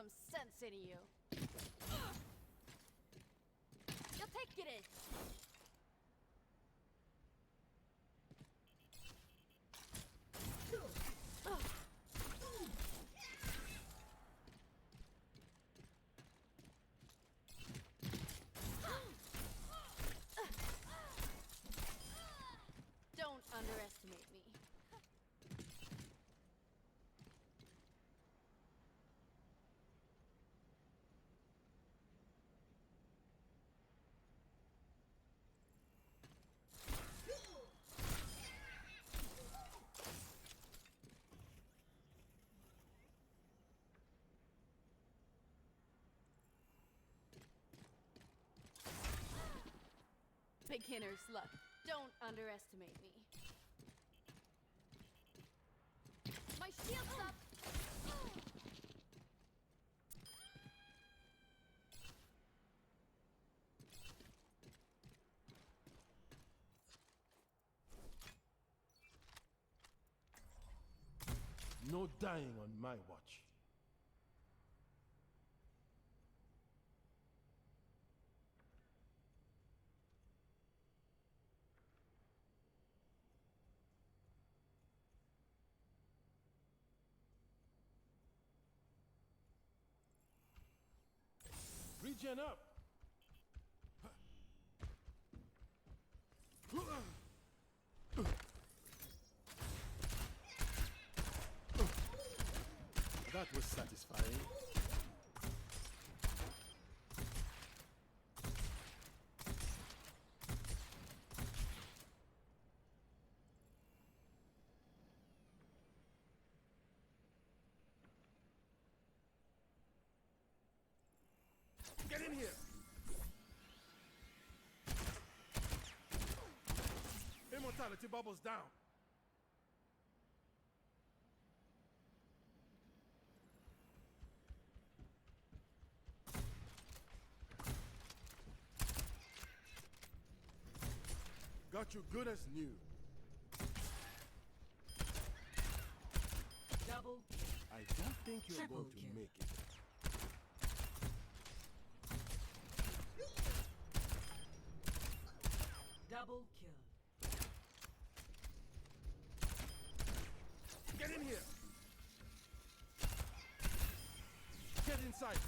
Some sense in you. Jag täcker dig! Don't underestimate me. Beginner's luck. Don't underestimate me. My shield's up! No dying on my watch. Regen up! That was satisfying. Get in here! Immortality bubbles down. Got you good as new. Double I don't think you're Triple going to kill. make it. Double kill. Get in here! Get inside!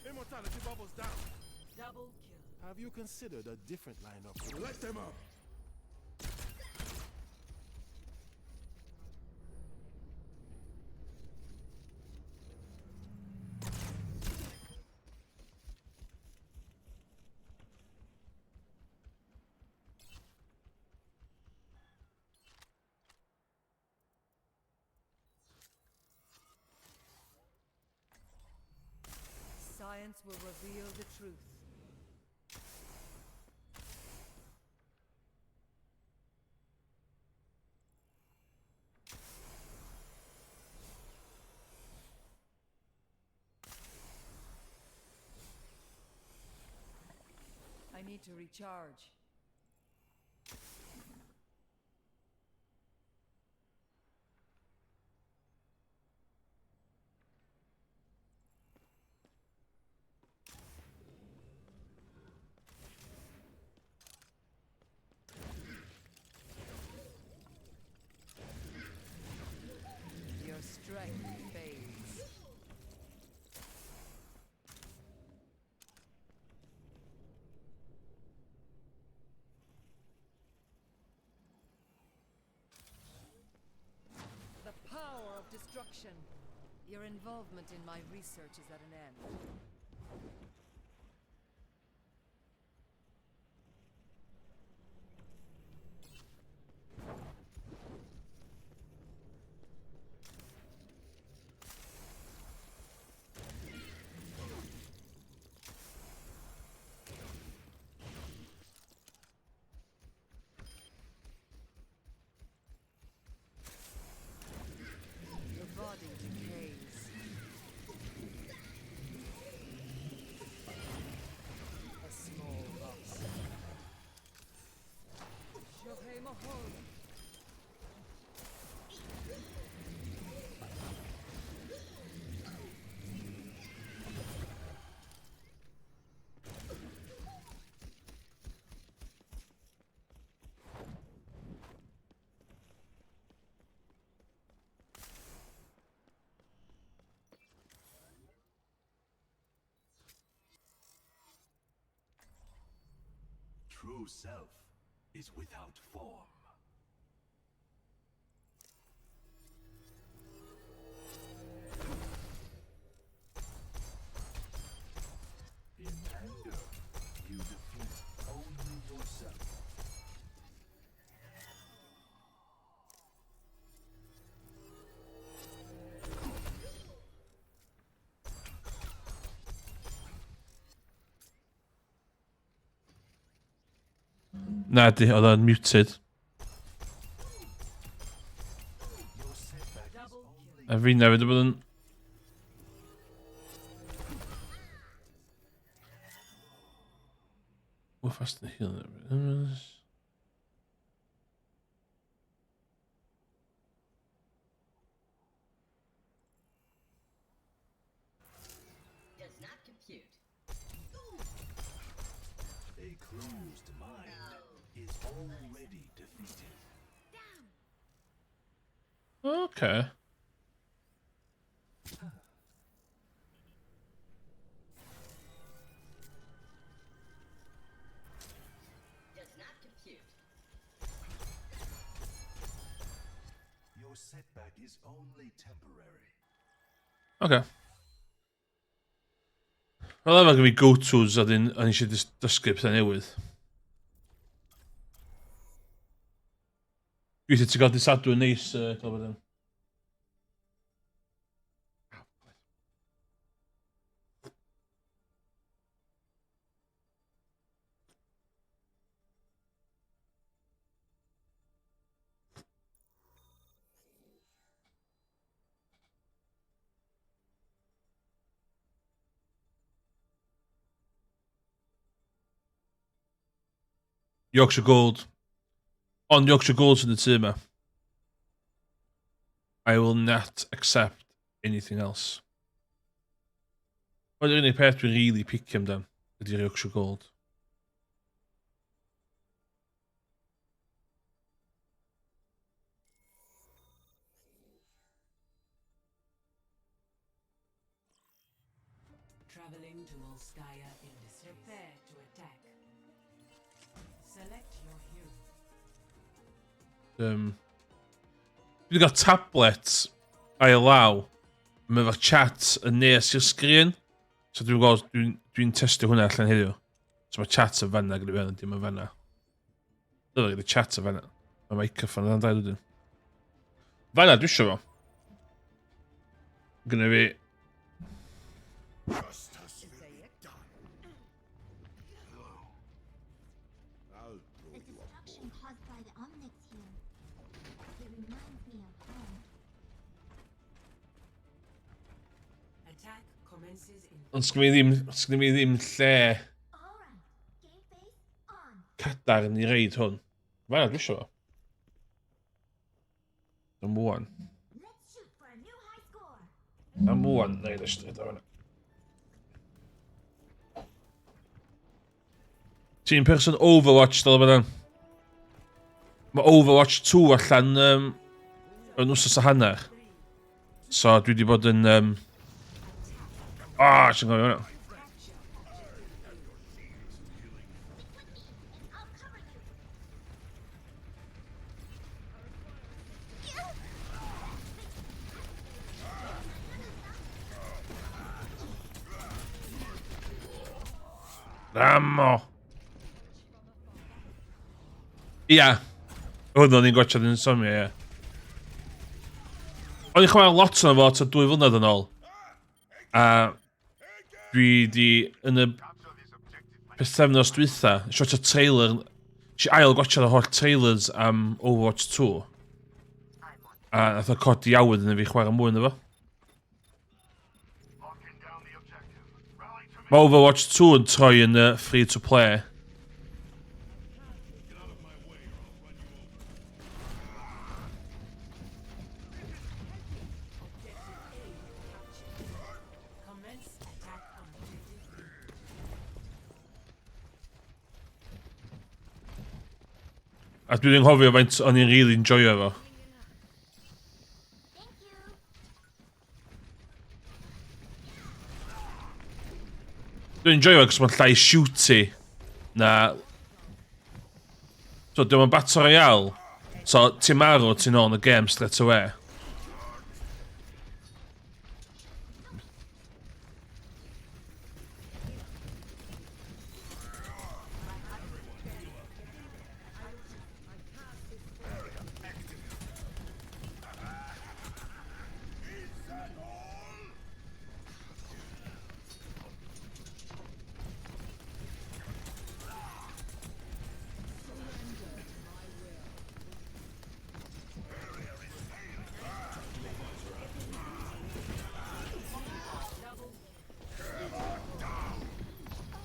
Immortality bubbles down. Double kill. Have you considered a different lineup? Let them up! Science will reveal the truth. I need to recharge. Your strength fades. The power of destruction. Your involvement in my research is at an end. Your body decays. A small loss. Shohei Mahol. true self is without form. In anger, you defeat only yourself. Na di, oedd o'n muted. A fi nefyd bod yn... Move fast and heal. Does not compute. A closed mind is already defeated. Okay. Does not compute. Your setback is only temporary. Okay. Wel, efo gen fi go-tos a dyn, o'n eisiau dysgu pethau newydd. Gweithio ti'n gael disadwn neis, uh, Yorkshire Gold. Ond Yorkshire Gold sy'n y tŷ yma. I will not accept anything else. Ond yr unig peth dwi'n really picio amdan ydy'r Yorkshire Gold. Traveling to Volskaya Industries. Prepare to attack. Select your hero. Dwi wedi cael tablet a'i law. Mae efo chat yn nes i'r sgrin. So dwi'n gweld, dwi'n dwi testio hwnna allan heddiw. So mae chat yn fanna gyda fi, ond dim yn fanna. Dyna gyda chat yn fanna. Mae microphone yn dau wedyn. Fanna dwi eisiau fo. Gynna fi... The destruction caused by the Omnics here. It reminds me of home. Attack commences in Ond sgynna fi ddim, sgynna fi ddim lle All right, game face on. cadarn i reid hwn. Fanna dwi eisiau fo. Am wan. Let's shoot for a new high score. Am wan, na i ddysgu o fanna. Ti'n person Overwatch, dal yma. Mae Overwatch 2 allan um, yn wsos a hanner. So dwi wedi bod yn... Um... Ah, oh, sy'n gofio hwnna. Ramo! Ia. Hwn o'n i'n gwachod yn insomnia, ia. O'n i'n chwarae lot o'n fo ta dwy flynedd yn ôl. A dwi di, yn y pythefnos dwytha, eisiau watcha trailer, eisiau ail gwachod y holl trailers am Overwatch 2. A nath o codi awydd yn fi chwarae mwy ynddo fo. Mae Overwatch 2 yn troi yn uh, free to play. Commence attack on objective B. A dwi'n anghofio faint o'n i'n really enjoyo fo. Thank you. Dwi'n enjoyo fo cos mae'n llai shooty na So, diolch yn Battle Royale. So, ti'n marw, ti'n ôl yn y game straight away.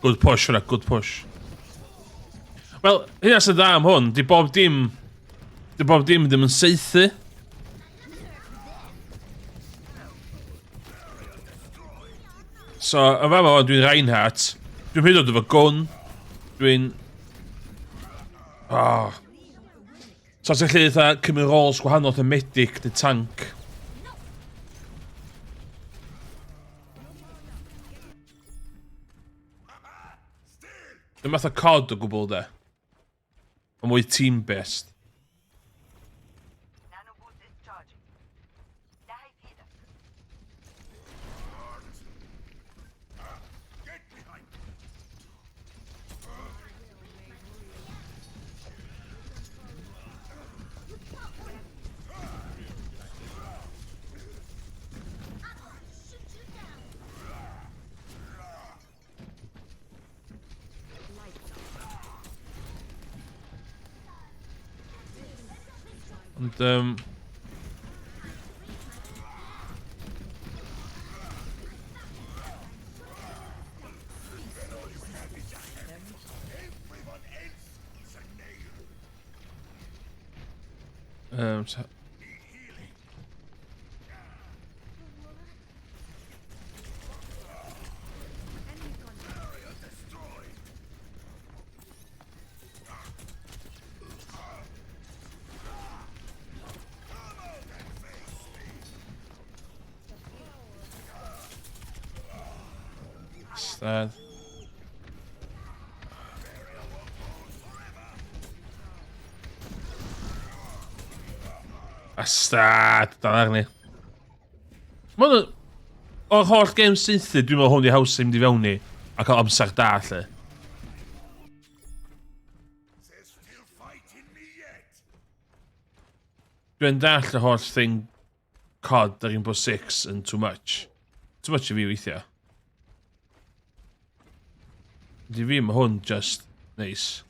Good push hwnna, good push. Wel, hynna sy'n dda am hwn, di bob dim... Di bob dim ddim yn saethu. So, yn fama dwi'n Reinhardt. Dwi'n hyd oed efo gun. Dwi'n... Oh. So ti'n gallu eitha cymryd roles gwahanol, the medic, the tank. Dwi'n math o cod o gwbl de. Mae'n mwy team-based. Ond, so, Stad. Bastard! Dan arni. Mae hwn... O'r holl game saethu, dwi'n meddwl hwn di haws i mynd i fewn i a cael amser da, lle. Dwi'n dall y holl thing COD a Rainbow Six yn too much. Too much i fi weithiau. Di fi, mae hwn just nice.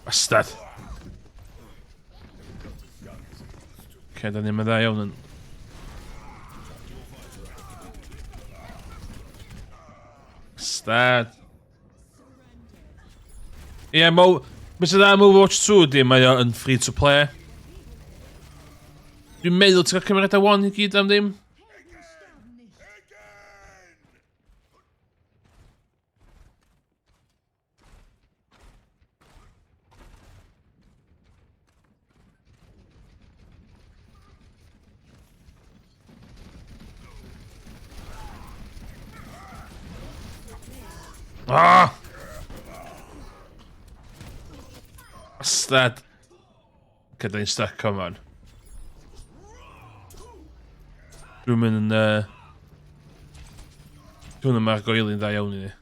Bastard. Ok, da ni'n dda iawn yn... Bastard. Ie, yeah, mo... Beth sy'n dda am Overwatch 2 ydy, mae o yn free to play. Dwi'n meddwl ti'n cael cymeriadau 1 i gyd am ddim. Ah! Bastard. Okay, da ni'n stuck, come on. Dwi'n mynd yn... Dwi'n yn margoeli'n dda iawn i ni.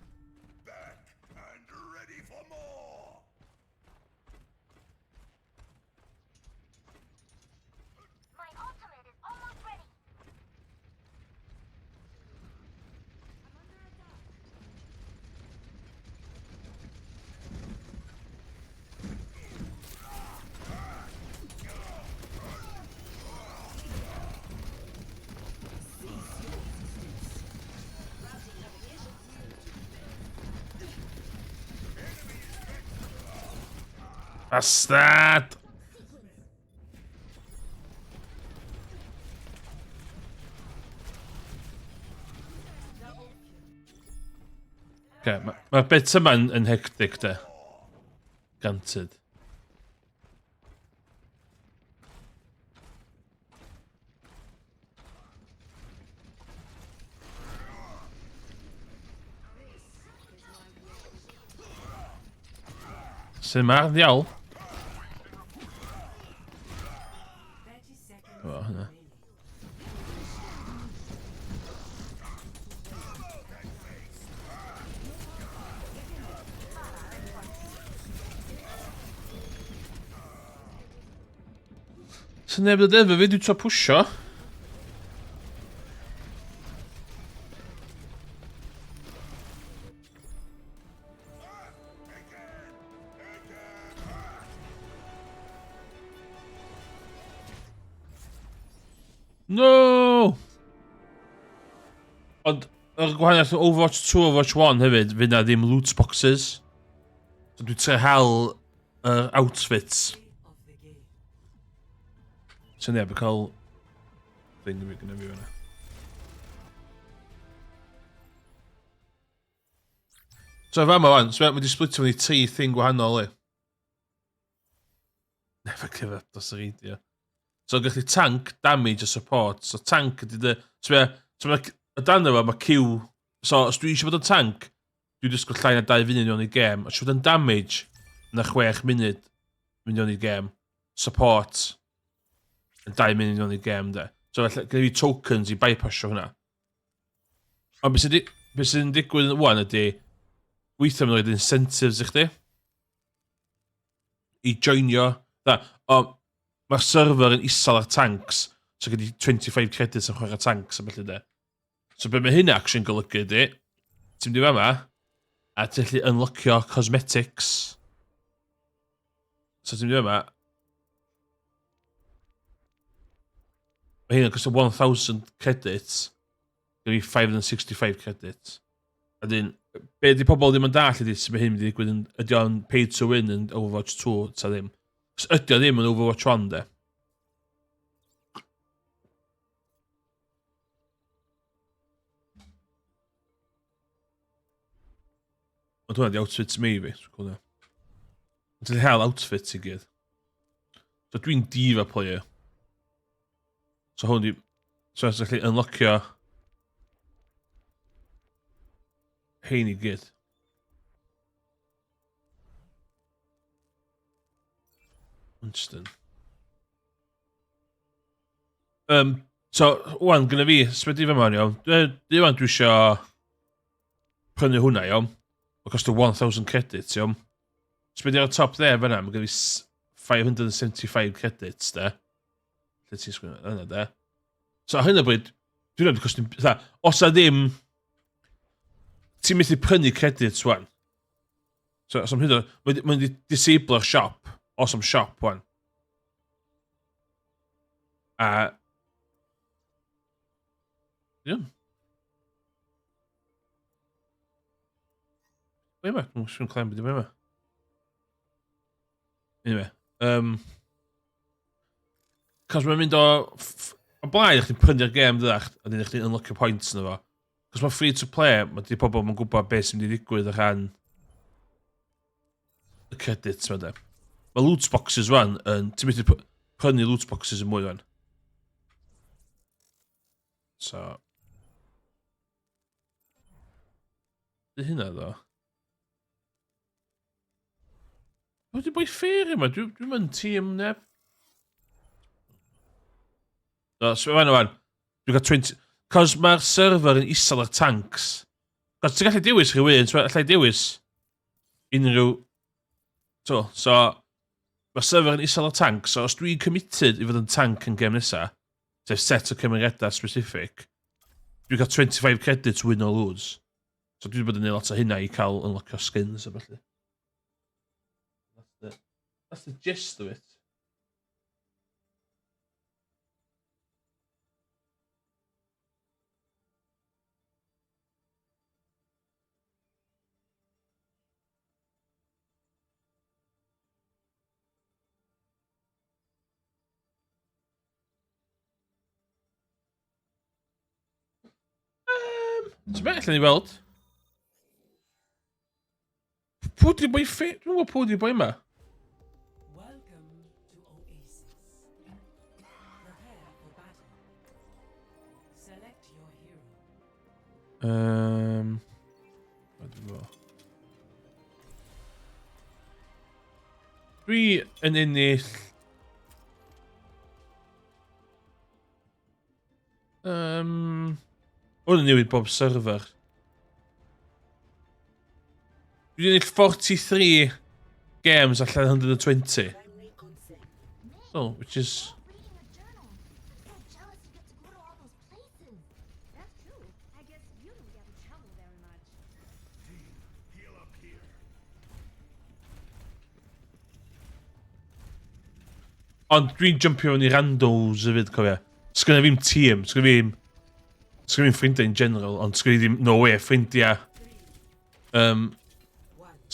Bastard! Okay, mae'r ma bit yma'n yn hectic de. Granted. Sy'n ma'r ddiawl? O, hynna. Sy'n neb dod efo fi, dwi'n trio pwysio. No! Ond, yr gwahaniaeth rhwng Overwatch 2 a Overwatch 1 hefyd, fydd na ddim loot boxes. So dwi'n trio hel yr outfits. So neb yn cael thing fi gyda fi fan'na. So fama wan, so mae wedi splitio fyny tri thing gwahanol i. Never give up dros yr idea. So gallu tank, damage a support. So tank ydy dy... So mae... So mae... O dan efo, mae Q... So os dwi eisiau bod yn tank, dwi'n disgwyl llai na 2 funud mewn i gêm. Os eisiau bod yn damage, na 6 munud mynd mewn i gêm. Support, yn 2 munud mewn i gêm, de. So felly, gyda fi tokens i bypassio hwnna. Ond beth sy'n di be sy'n digwydd wan ydy, weithiau maen nhw'n rhoid incentives i chdi i joinio. Da, o, mae'r server yn isel ar tanks, so gyda 25 credits yn chwarae tanks a felly de. So be mae hynna actually'n golygu ydy, ti'n mynd i fama, a ti'n gallu unlockio cosmetics. So ti'n mynd i fama, mae hynna'n costio 1,000 credits, gyda fi 565 credits. A dyn, be di pobl ddim yn dall ydy sut mae hyn mynd i ddigwydd yn, ydy o'n pay to win yn Overwatch 2 ta ddim. Os ydy o ddim yn Overwatch 1 de. Ond hwnna di outfits me fi, so cool. Ond ti'n hel outfits i gyd. So dwi'n diva player. So hwn di... So os gallu unlockio... Hein i gyd. Winston. Um, so, wan, gyda fi, sbeth i fe ma'n iawn. Dwi wan, dwi isio prynu hwnna, iawn. Mae'n costio 1,000 credits, iawn. Sbeth i ar y top there fyna, mae gyda fi 575 credits, de. Lle ti'n sgwini? Yna, de. So, ar hyn o bryd, dwi'n meddwl costio... Fatha, os a ddim... Ti'n methu prynu credits, wan. So, os am hyn o... Mae'n mynd i disable'r siop. Os am siop, wan. A... Iawn. Be yma? Dwi'n siŵr clem beth yma. Anyway. Um, Cos mae'n mynd o... O blaen, chdi'n prynu'r gêm dydach, a dyn chdi'n unlockio points yna fo. Cos mae'n free to play, mae di pobl yn gwybod beth sy'n mynd i ddigwydd o rhan y credits ma de. Mae loot boxes rwan yn... Ti'n mynd i prynu loot boxes yn mwy rwan. So... Di hynna ddo. Pwy di boi ffeir yma? Dwi'n dwi mynd tîm neb. No, so fan o'n. Dwi'n cael 20... Cos mae'r server yn isel ar tanks. Cos ti'n gallu dewis rhywun, so allai dewis unrhyw... So, so mae'r server yn isel ar tank, so os dwi'n committed i fod yn tank yn gem nesa, sef set o cymeriadau specific, dwi'n cael 25 credits win or lose. So dwi wedi bod yn neud lot o hynna i cael unlockio skins a felly. That's the, that's the gist of it. Um, so beth allan ni weld? Pwy di boi ffe... Dwi'n gwybod pwy di boi yma. Um, I don't know. Dwi yn ennill... Hwn yn newid bob server. Dwi wedi ennill 43 games allan 120. So, which is... Reading a journal. I'm so jealous you get to go to all those places. That's true. I guess you don't get in trouble very much. Heal up here. Ond dwi'n jumpio fewn i randos hefyd, cofia. Sgynna fi'm tîm, sgynna fi'm... Sgynna fi'm ffrindiau in general, ond sgynna fi ddim no way ffrindiau... Sgynna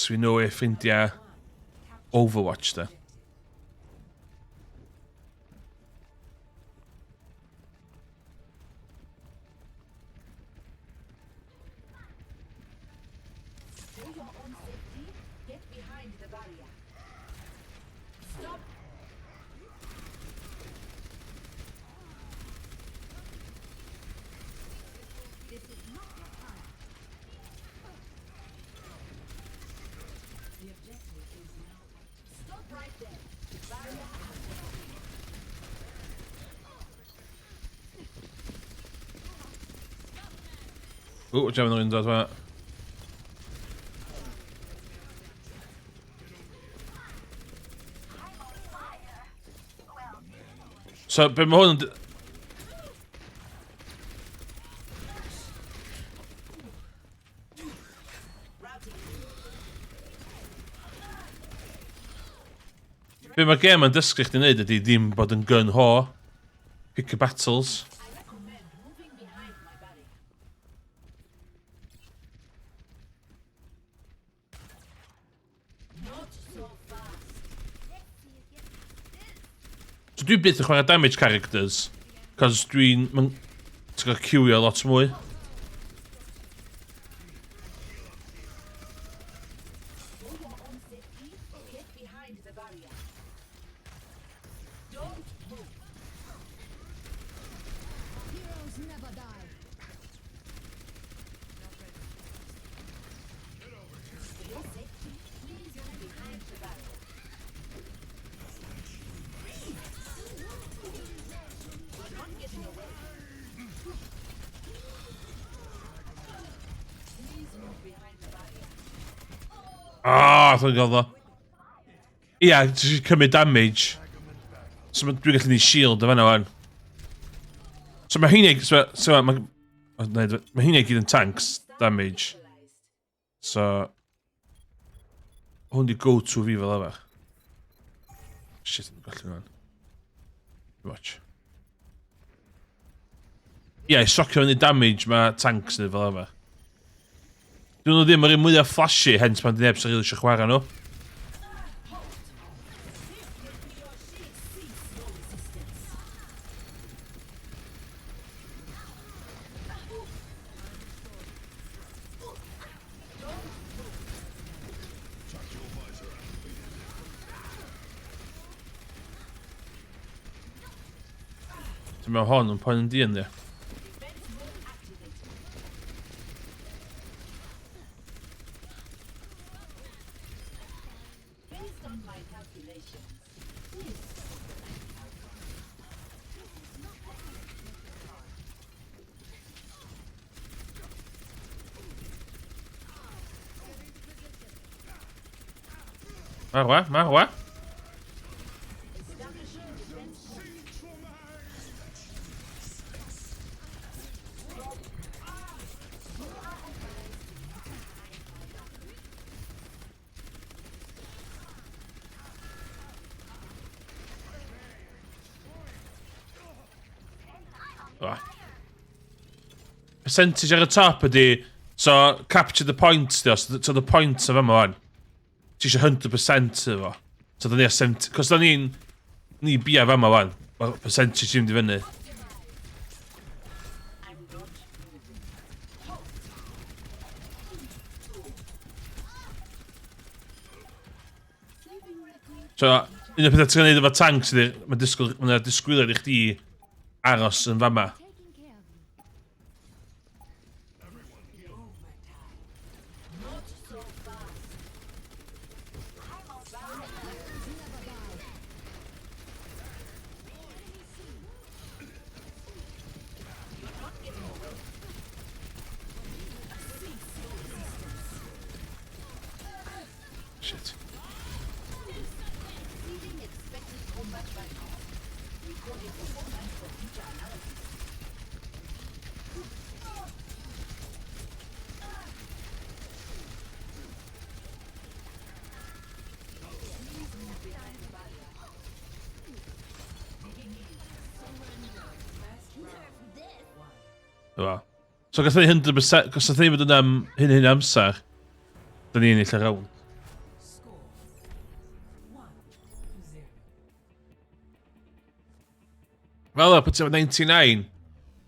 fi no way ffrindiau Overwatch, de. For your own safety, get behind the barrier. Stop. This is not your time. The objective is now active. Stop right there. Barrier activated. Ww, watch out, nhw'n dod fa. So, be mae hwn yn... Be mae'r gêm yn dysgu chdi wneud ydy ddim bod yn gun ho. Pick your battles. I recommend moving behind my barrier. Not so fast. So dwi byth yn chwarae damage characters. Cos dwi'n... Ti'n cael queuio lot mwy. For your own safety, get behind the barrier. Don't move. Heroes never die. For your safety, please move behind the barrier. You're not getting away. Please move behind the barrier. Ah, oh, gael ddo. Ia, ti eisiau cymryd damage. So dwi'n gallu neud shield o fanna wan. So mae hynny... So mae... Mae hynny gyd yn tanks damage. So... Hwn di go-to fi fel arfer. Shit, yn gallu hwnna. Watch. Ie, yeah, socio fyny damage mae tanks yn fel arfer. Dyn nhw ddim yr un mwyaf flashy, hence pan di neb sy'n rili eisiau chwarae nhw. So mae hon yn poen yn di ynddi. Defense mode activated. Based on my calculations, this is the best outcome. Marwa, marwa. Establishing defense point. Oh. Percentage ar y top ydy, so capture the point, di o, so the point o fama wan. Ti eisiau 100% efo. So da ni ar 70, cos da ni'n, ni bia fama wan, mae'r percentage ddim di fyny. I'm not moving. So, un o'r pethau ti'n gwneud efo tanks ydy, mae disgwyl, mae disgwyliad i chdi aros yn fama. Taking care of you. Overtime. Not so fast. Shit. Dyma. So gath ni 100%, os ni fod yn am hyn amser, da ni'n ennill y rownd. Score 1-0. Fel o, pan ti'n 99,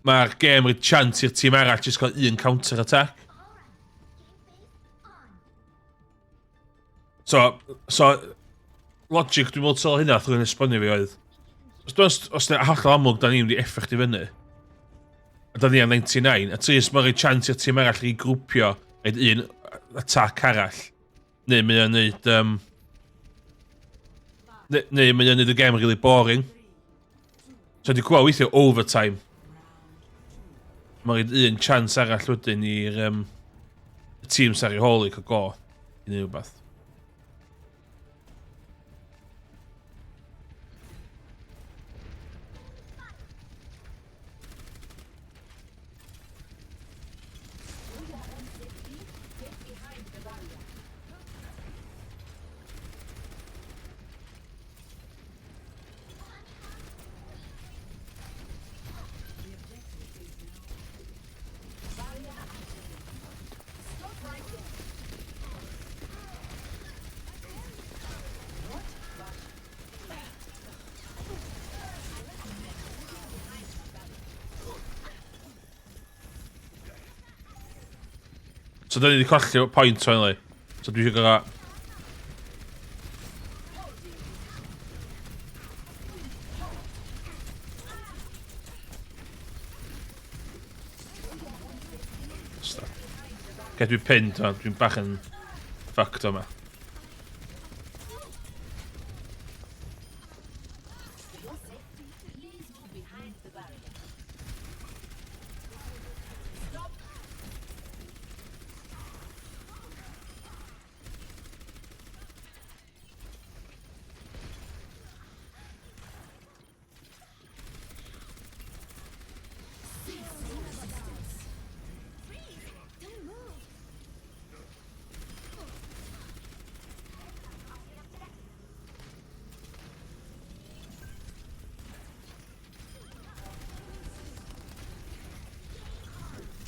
mae'r gêm rhoi chance i'r tîm arall jyst cael un counter attack. All right, game face on. So, logic dwi'n meddwl tol hynna, wrth esbonio fi oedd, os dwi'n hollol amlwg, da ni'n mynd i effect i fyny, a da ni am 99, a tris mae'n rhoi chance i'r tîm arall i grwpio, rhaid un attack arall, neu mae o'n neud, neu mae o'n neud y gêm really boring. So di gweld weithio overtime. Mae'n rhaid un chance arall wedyn i'r y tîm sy'n ar ei hôl i cael go i neud rhywbeth. So da ni wedi colli point finally. So dwi eisiau gael... Stop. Okay, dwi'n pinned, dwi'n bach yn fucked yma.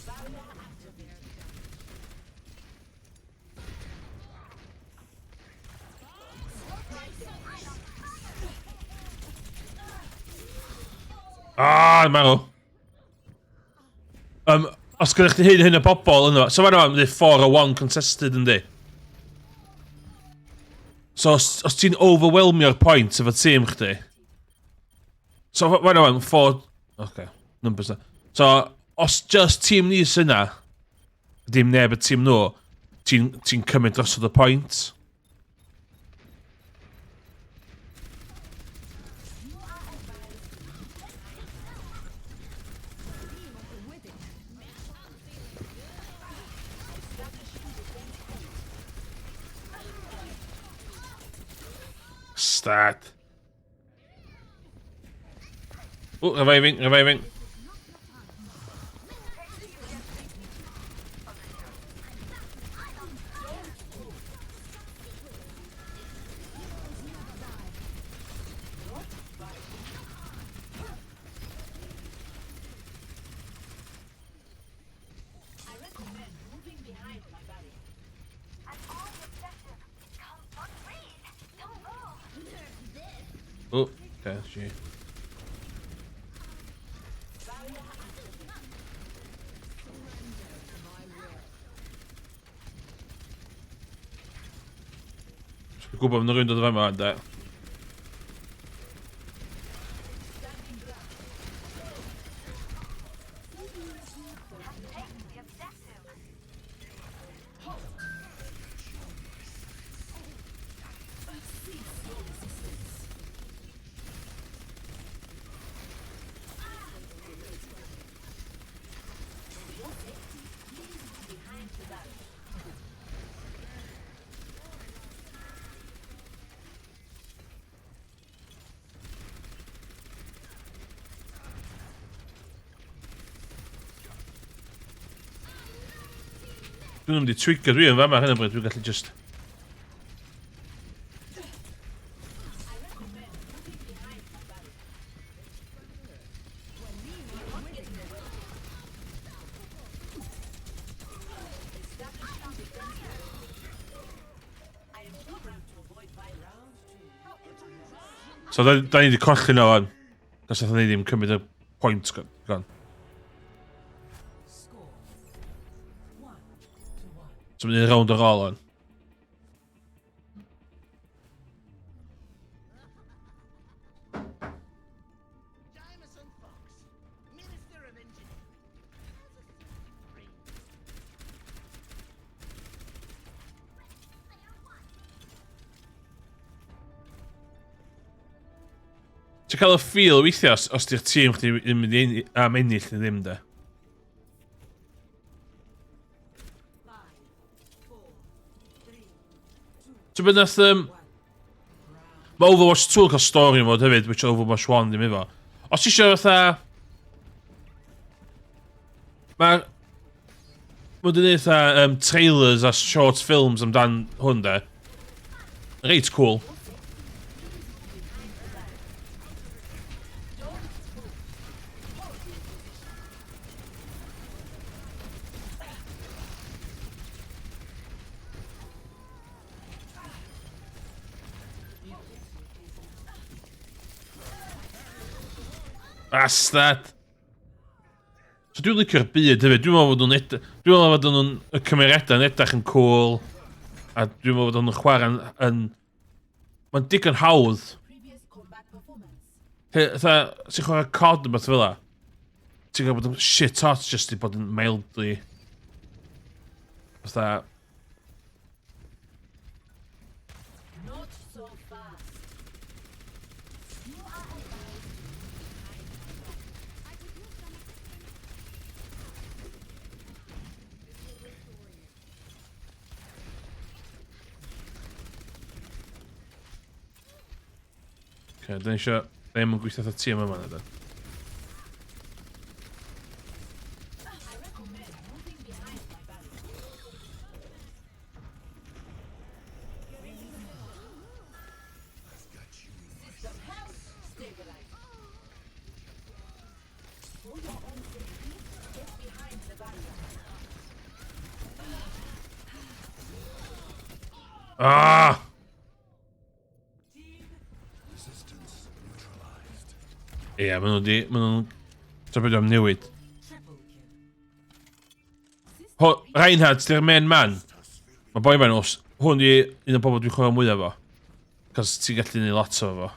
Don't move. Ah, marw. Os gyda chdi hyn o bobl yno, so mae'n rhaid 4 o 1 contested yndi? So os ti'n overwhelmio'r point efo tîm chdi, so mae'n rhaid 4, okay, numbers na. So os just tîm ni sy'n yna, dim neb y tîm nhw, ti'n cymryd drosodd y point. Start. Oh, reviving, reviving. Oh, okay, gee. Dwi'n gwybod bod rhywun dod o fama, ynde? Dwi'n mynd i twigio dwi yn fama hyn o bryd, dwi'n gallu just... So da, da ni wedi colli nhw fan. Cos nath ni ddim cymryd y pwynt gan. So mynd i'n rownd ar ôl o'n. Ti'n cael y feel weithiau os, os di'r tîm chdi yn mynd i am ennill neu ddim de. Ti'n beth nath... Um, mae Overwatch 2 yn cael story mode hefyd, which Overwatch 1 ddim efo. Os ti eisiau fatha... Mae... Mae wedi gwneud fatha um, trailers a short films amdan hwn de. Reit cool. Bastard! So dwi'n licio'r byd hefyd. Dwi'n meddwl fod nhw'n ed... Dwi'n meddwl fod nhw'n... Y cymeriadau yn edrych yn cool. A dwi'n meddwl fod nhw'n chwarae'n... Yn... Mae'n digon hawdd. Fatha, ti'n chwarae COD yn beth fel la. Ti'n gwybod bod yn shit hot just i bod yn mildly... Fatha... Okay, dyn ni eisiau... Ddim yn gweithio fatha tîm yma, na dyn. Ah! Ie, yeah, maen nhw di... Maen nhw'n... Ta beth am newid. Ho, Reinhardt, di'r main man. Mae boi ma'n os... Hwn di un o'r bobl dwi'n chwarae mwyaf fo. Cos ti'n gallu neud lot o fo.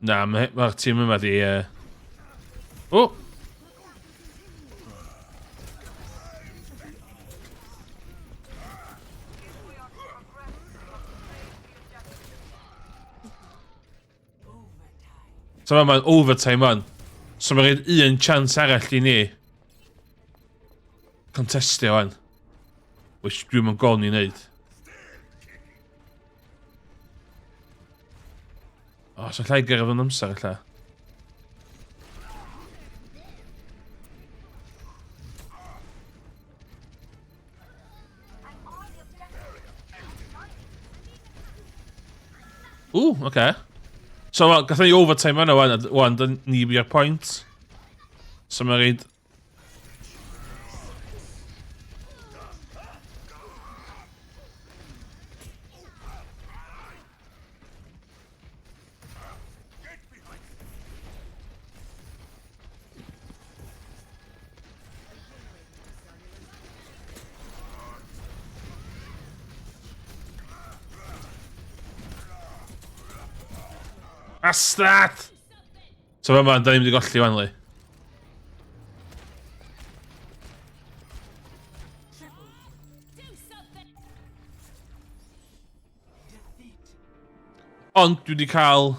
Na, mae'r ma tîm yma di... O! Oh! So mae'n overtime man. So mae'n rhaid un chance arall i ni. Contestio wan. Which dwi'n mynd gôn i wneud. O, oh, so llai gyrraedd yn amser ella. Ooh, oce. Okay. So, well, gathon ni overtime yna wan, wan, dyn ni bi'r point. So mae'n rhaid Bastard! So fe ma, da ni'n mynd i golli wan, li. Ond dwi wedi cael...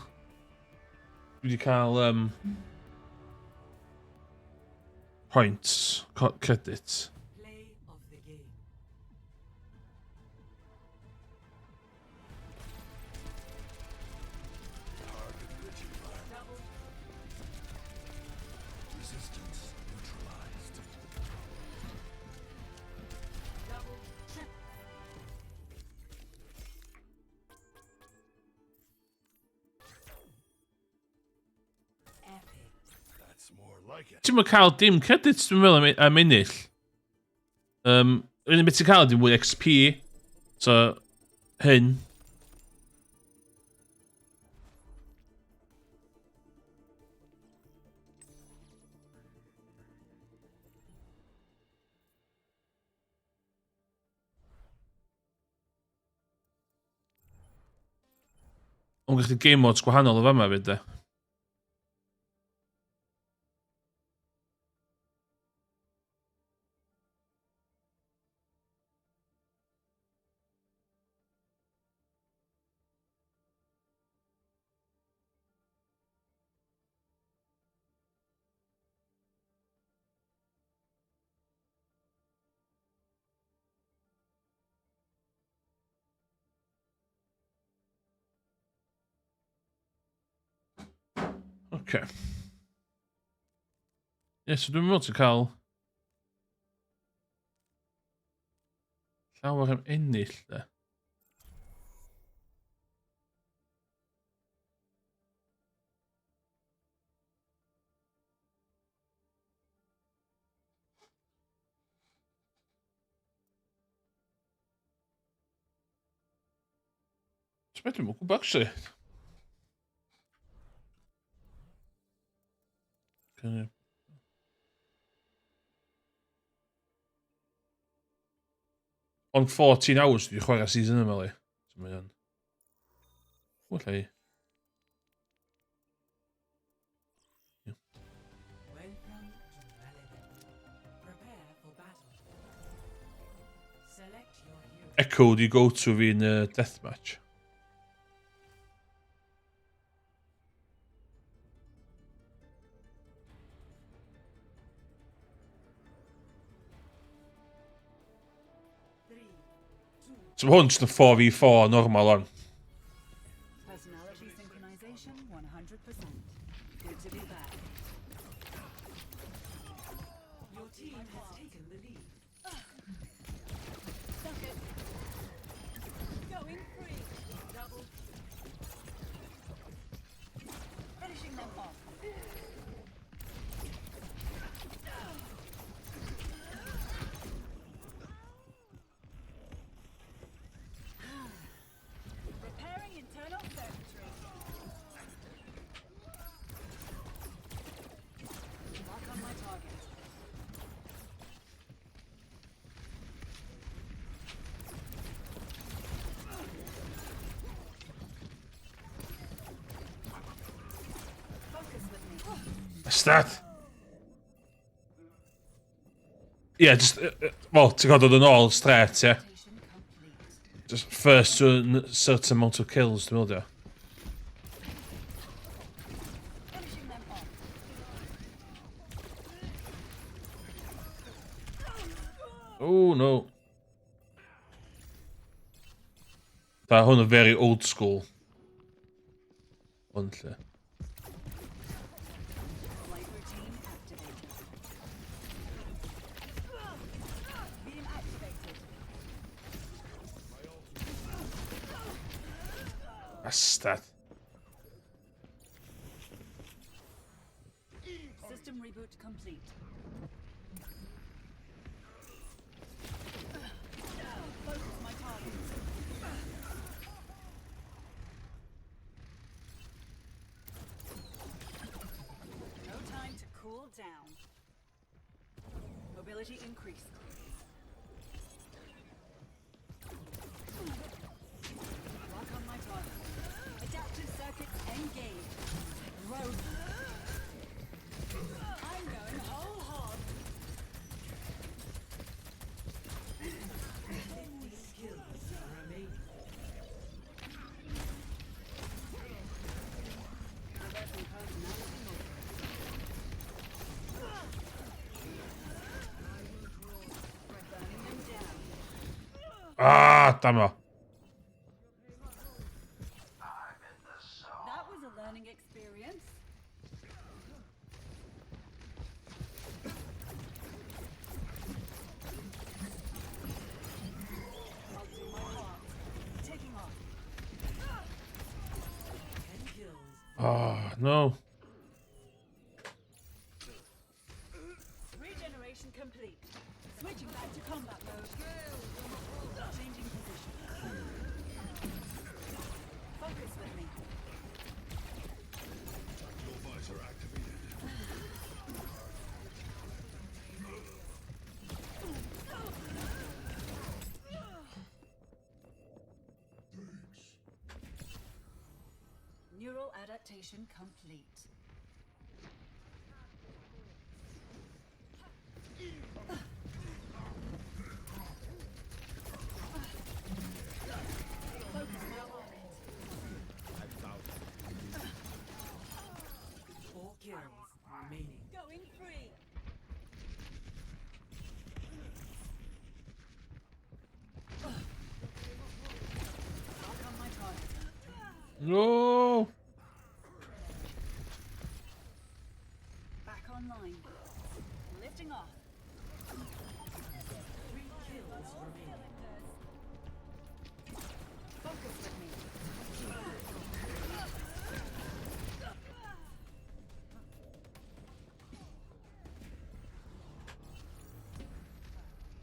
Dwi wedi cael... Um, points, credits. That's more like it. Ti'n mynd cael dim credits, dwi'n meddwl, am ennill. Yr unig beth ti'n cael ydy mwy XP. So, hyn. Ond gallu game modes gwahanol o fama fyd, de. Oce. Ie, so dwi'n meddwl ti'n cael llawer am ennill, de. Ti'n meddwl, dwi'n gwybod, actually. Ond 14 hours dwi 'di chwarae season yma, li. So mae o'n... Well, ei. Welcome to Malivin. Prepare for battle. Select your hero. Echo di go-to fi yn deathmatch. 3, 2, So mae hwn jyst yn 4v4 normal on. Personality synchronization 100%. Good to be back. Your team has taken the lead. Suck it. Going free. Double Finishing them off. Repairing internal circuitry. Lock on my target. Focus with me. Stat! Ie, yeah, just... Wel, ti'n gwybod dod yn ôl straight, ie. Yeah. Station complete. Just first to a certain amount of kills, dwi'n meddwl, ie. Finishing them off. Oh, no. Da, hwn yn very old school. Hwn lle. Flight routine activated. Beam activated. Bastard. System reboot complete. Focus my target. No time to cool down. Mobility increased. Lock on my target. Adaptive circuits engaged. Rogue. I'm going whole hog. 50 kills remaining. Reversing personality mode. Burning them down. Ah, damn o. That was a learning experience. I'll do my part. Taking off. 10 kills. Oh, no. Combat mode. Changing position. Focus with me. Tactical visor activated. Thanks. Neural adaptation complete. Focus my target. 4 kills remaining. Going free. Lock on my target. No! Back online. Lifting off. 3 kills remaining. Focus with me.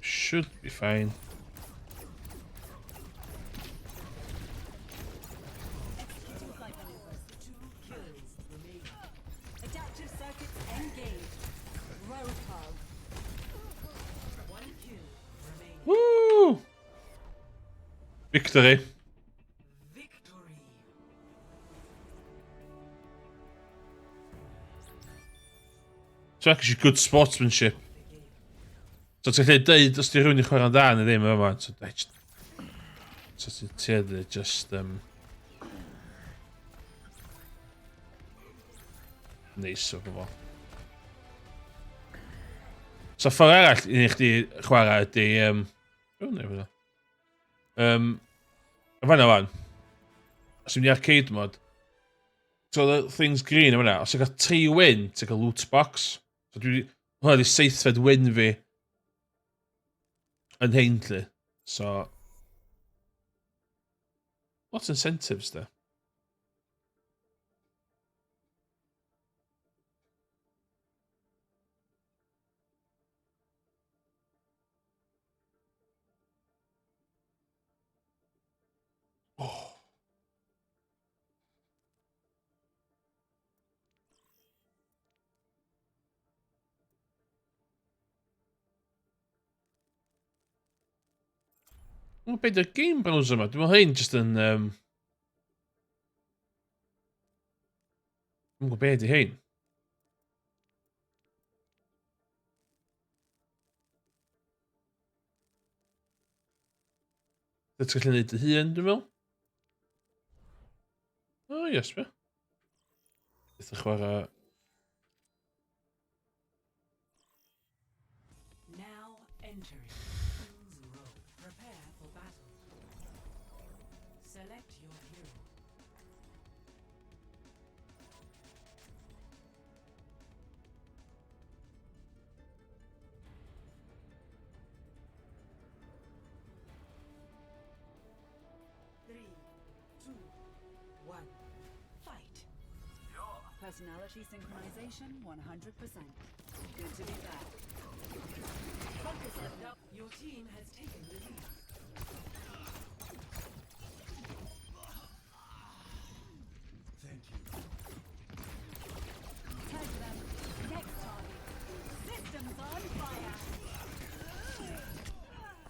Should be fine. Executing flight maneuvers. 2 kills remaining. Adaptive circuits engaged. Roadhog. 1 kill remaining. Woo! Victory. Victory. So actually good sportsmanship. So ti'n gallu deud os di rhywun i chwarae'n dda neu ddim yma. So, I just... So ti'n tueddu just... Neis o bobl. So ffordd arall i chdi chwarae ydy... O, neu fyna. Fan'na fan. Os ti'n mynd i arcade mod, so the things green yma, os ti'n cael 3 win, ti'n cael loot box. So dwi... Hwnna di seithfed win fi yn hein, lly. So... What incentives there? Oh. Wel, be di'r game browser yma? Dwi'n meddwl hyn jyst yn... Dwi'n gwybod be di hyn. Ti'n gallu gwneud dy hun, dwi'n meddwl? O, yes, be. Beth yn chwarae... Now entering King's Row. Prepare for battle. Select your hero. Three, two, one, fight. Personality synchronization 100%. Good to be back. Focus with me. Your team has taken the lead. Thank you. Tag them. Next target. Systems on fire.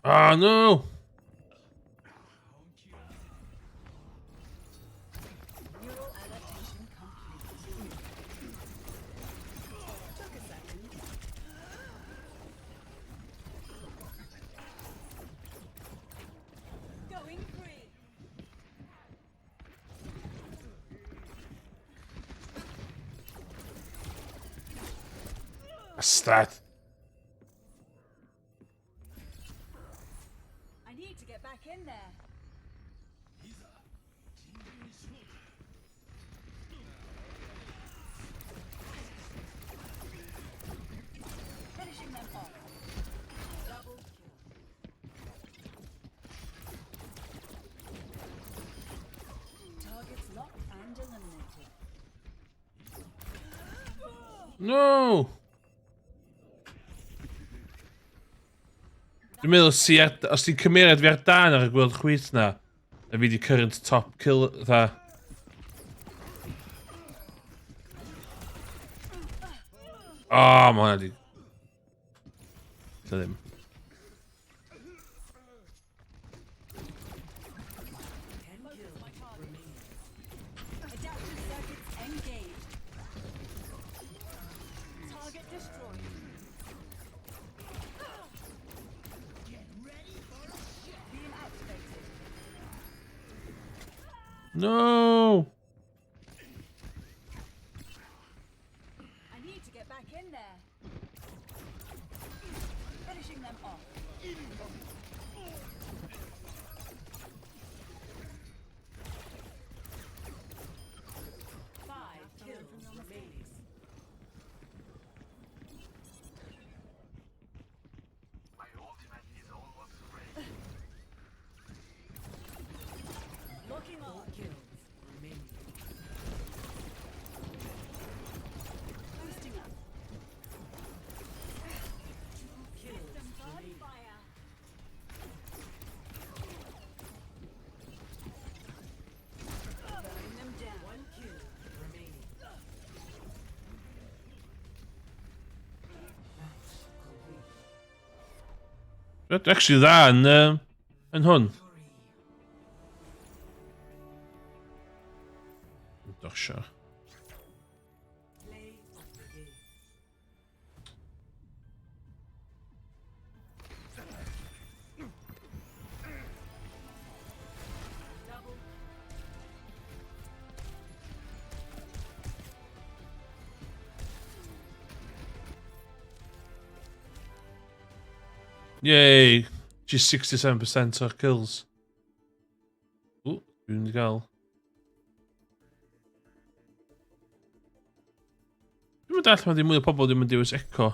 Ah, no! Neural adaptation complete. Took a second. Going free. Bastard. I need to get back in there. Finishing them off. Double kill. Targets locked and eliminated. No! Dwi'n meddwl os ti ar, os ti'n cymeriad fi ar dan ar y gweld chwith na, na fi di current top kill, dda. O, oh, mae hwnna di... Lle ddim. Adaptive circuits engaged. Target destroyed. Beam activated. No! I need to get back in there. Finishing them off. Five kills remaining. Locking Four on. kills remaining. Boosting up. Kills Systems on remaining. fire. Burning them down. One kill remaining. Match complete. Dwi'n actually dda yn, yn hwn. Three. Dosio. Play of the game. Double Yay! Just 67% o'r kills. Ww, dwi'n mynd i gael. Dwi'n mynd allan ddim mwy o pobl ddim yn dewis Echo.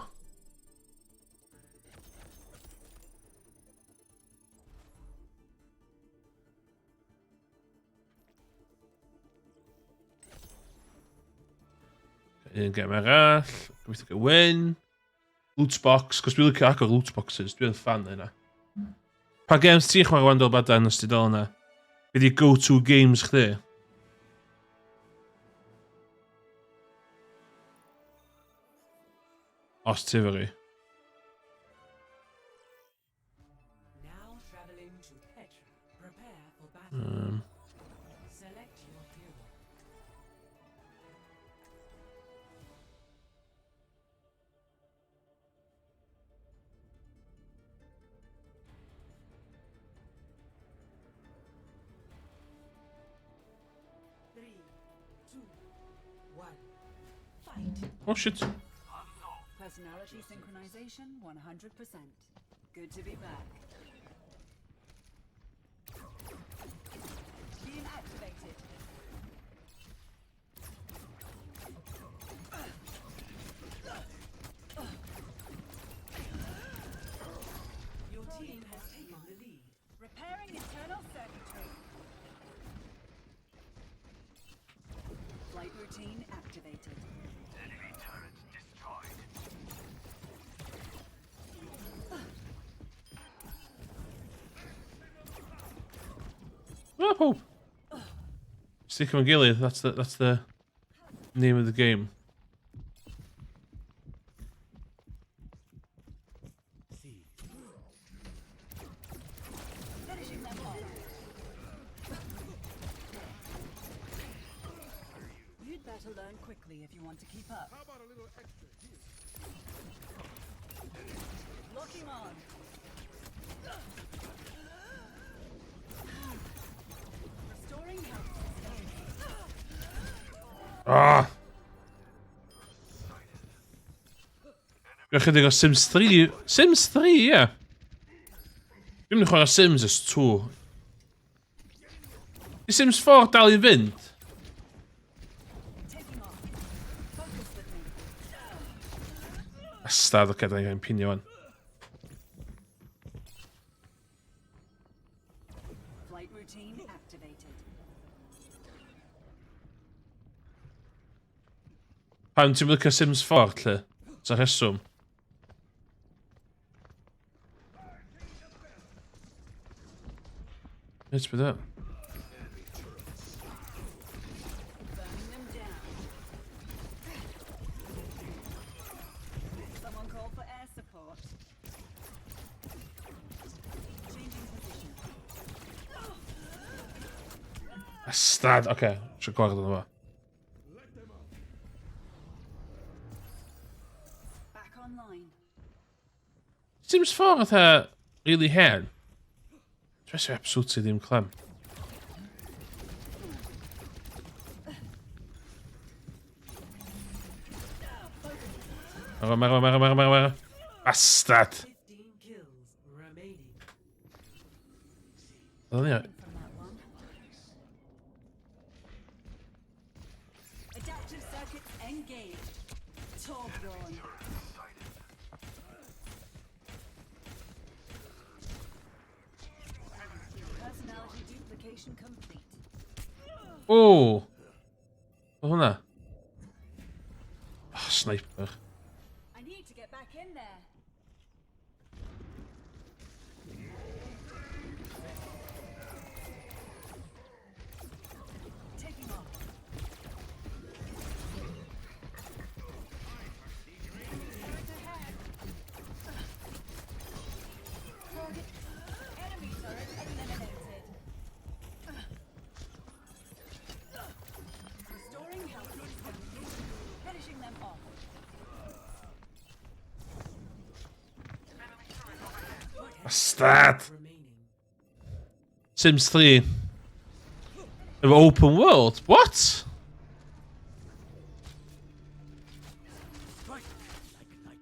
Un gem arall. Gobeithio gael win. Loot box, cos dwi'n licio agor loot boxes. Dwi'n fan yna. Pa games ti'n chwarae wan Del Badan os ti dal yna? Be di go-to games chdi? Os ti efo fi. Now traveling to Petra. Prepare for battle. Select your hero. Three, two, one. Fight. Oh shit. Personality synchronization 100%. Good to be back. Beam activated. Your team has taken the lead. Repairing internal circuitry. Flight routine activated. Enemy turret destroyed. Oh, pob. Stick efo'n gilydd, that's the name of the game. See. Finishing them off. You'd better learn quickly if you want to keep up. How about a little extra here? Locking on. Restoring health system. Ah! Dwi'n chydig o Sims 3. Sims 3, ie. Yeah. Dwi'n mynd i chwarae Sims ers 2. Di Sims 4 dal i fynd? Taking off. Focus with me. Bastard, oce, da ni'n cael pinio wan. Flight routine activated. Pam ti'n licio Sims 4, lle? Sa rheswm? Reit, beth o? Burning them down. Someone call for air support. Changing position. Bastard! Oce, okay, eisiau gwared o'n fo. Back online. Sims 4 fatha really hen. Dwi'n meddwl absolutely ddim clem. Maro, maro, maro, maro, maro, maro. Bastard! 15 kills remaining. Oedd ni. From that one. Adaptive circuits engaged. Torbjorn. Personality duplication complete. O! Oedd hwnna? Oh, sniper. I need to get back in there. Taking off. Turret ahead. Target. Enemy turret eliminated. Restoring health. Finishing them off. Bastard! Remaining. Sims 3. Efo open world? What? Strike like lightning.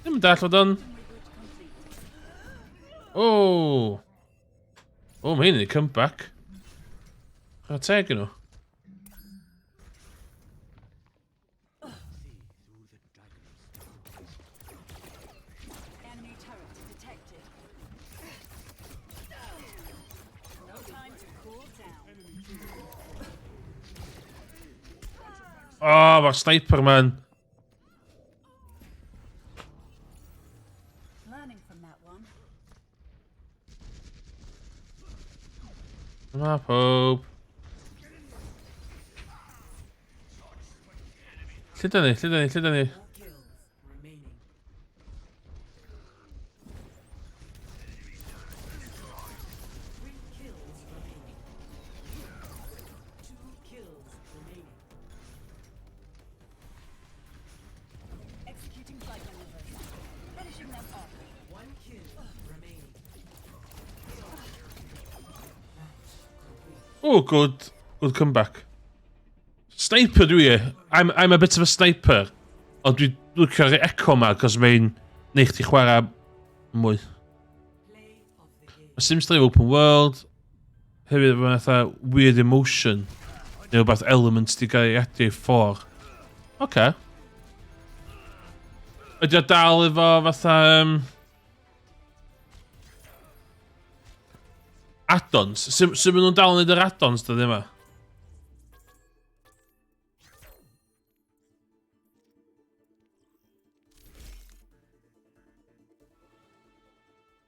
Ddim yn dall fod o'n... Reboot complete. O! O, mae hyn yn comeback. Chwarae teg yn nhw. See through the dragon's eyes. Enemy turret detected. No time to cool down. O, mae'r sniper man. Learning from that one. Yma, pob. Lle da ni? Lle da ni? Lle da ni? 4 kills remaining. 3 kills remaining. 2 kills remaining. Executing flight maneuvers. Finishing them off. 1 kill remaining. Match complete. Oh, good. Good comeback. Sniper dwi e. I'm a bit of a sniper. Ond dwi'n licio'r echo ma, cos mae'n neud chdi chwarae mwy. Play of the game. Mae Sims 3 open world. Hefyd efo fatha weird emotion. Neu rhywbeth element di gael ei adio i ffordd. Oce. Okay. Ydy o dal efo fatha... Add-ons? Sut maen nhw'n dal yn neud yr add-ons dyddiau yma?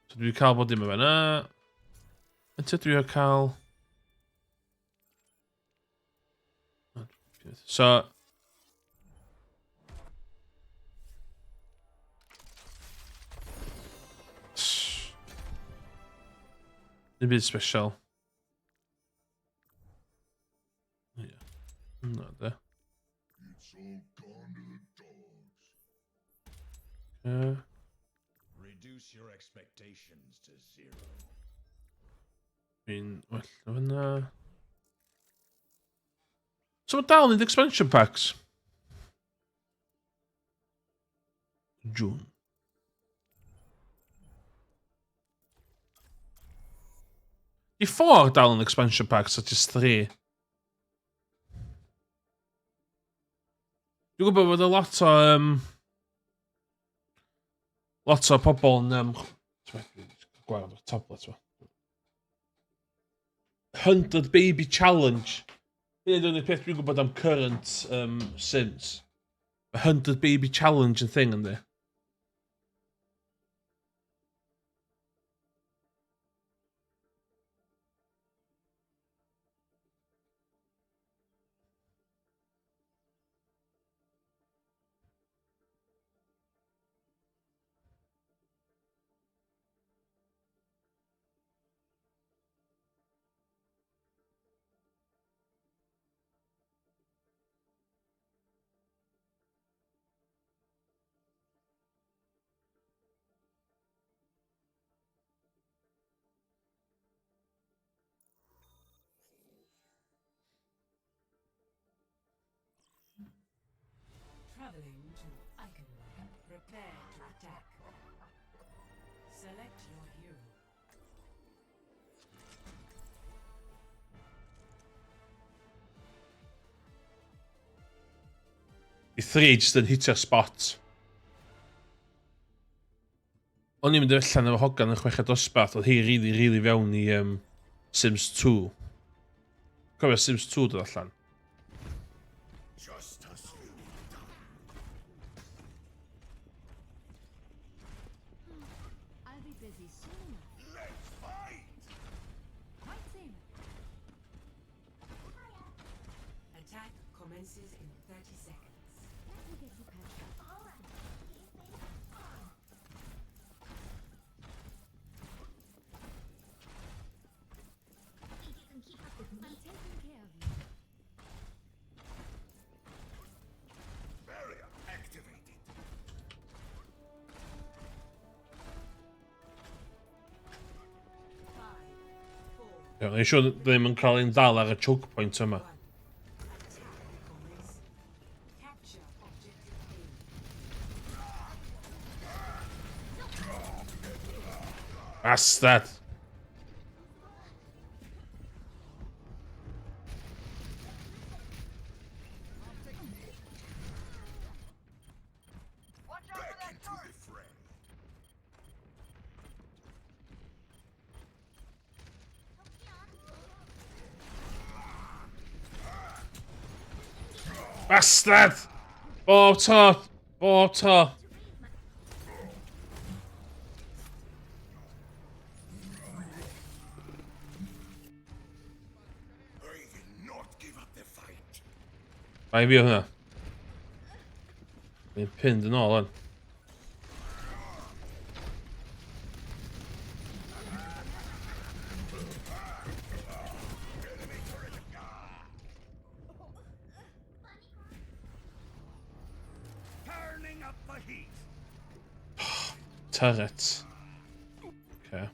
So dwi wedi cael bod dim efo yna. Eto dwi wedi cael... So... Dim byd special. Ie. Na de. It's all gone to the dogs. Ie. Reduce your expectations to zero. Dwi'n well na fyna. So mae dal yn neud expansion packs. June. Di 4 dal yn expansion packs, a just 3. Dwi'n gwybod bod y lot o... lot o pobl yn... Gwared o'r tablet ma. 100 Baby Challenge. Hyn yw'r unig peth dwi'n gwybod am current Sims. Mae 100 Baby Challenge yn thing yndi. Traveling to Eichenwald. Prepare to attack. Select your hero. I 3 jyst yn hitio spot. O'n i'n mynd allan efo hogan yn chweched dosbarth, oedd hi rili, rili fewn i Sims 2. Cofio Sims 2 dod allan. Justice will be done. I'll be busy soon enough. Let's fight! Quite soon. Attack commences in 30 seconds. Let me get you patched up. All right. Think you can keep up with me? I'm taking care of you. Barrier activated. 5, 4, Iawn, O'n siŵr ddim yn cael ein dal ar y choke point yma. 1. Attack commence. Capture objective A. Bastard! Back into the fray. Bastard! Bob tro! Bob tro! I will not give up the fight. Bai fi o hwnna. Mae'n pinned yn ôl, on. Turning up the heat. Turret. Okay.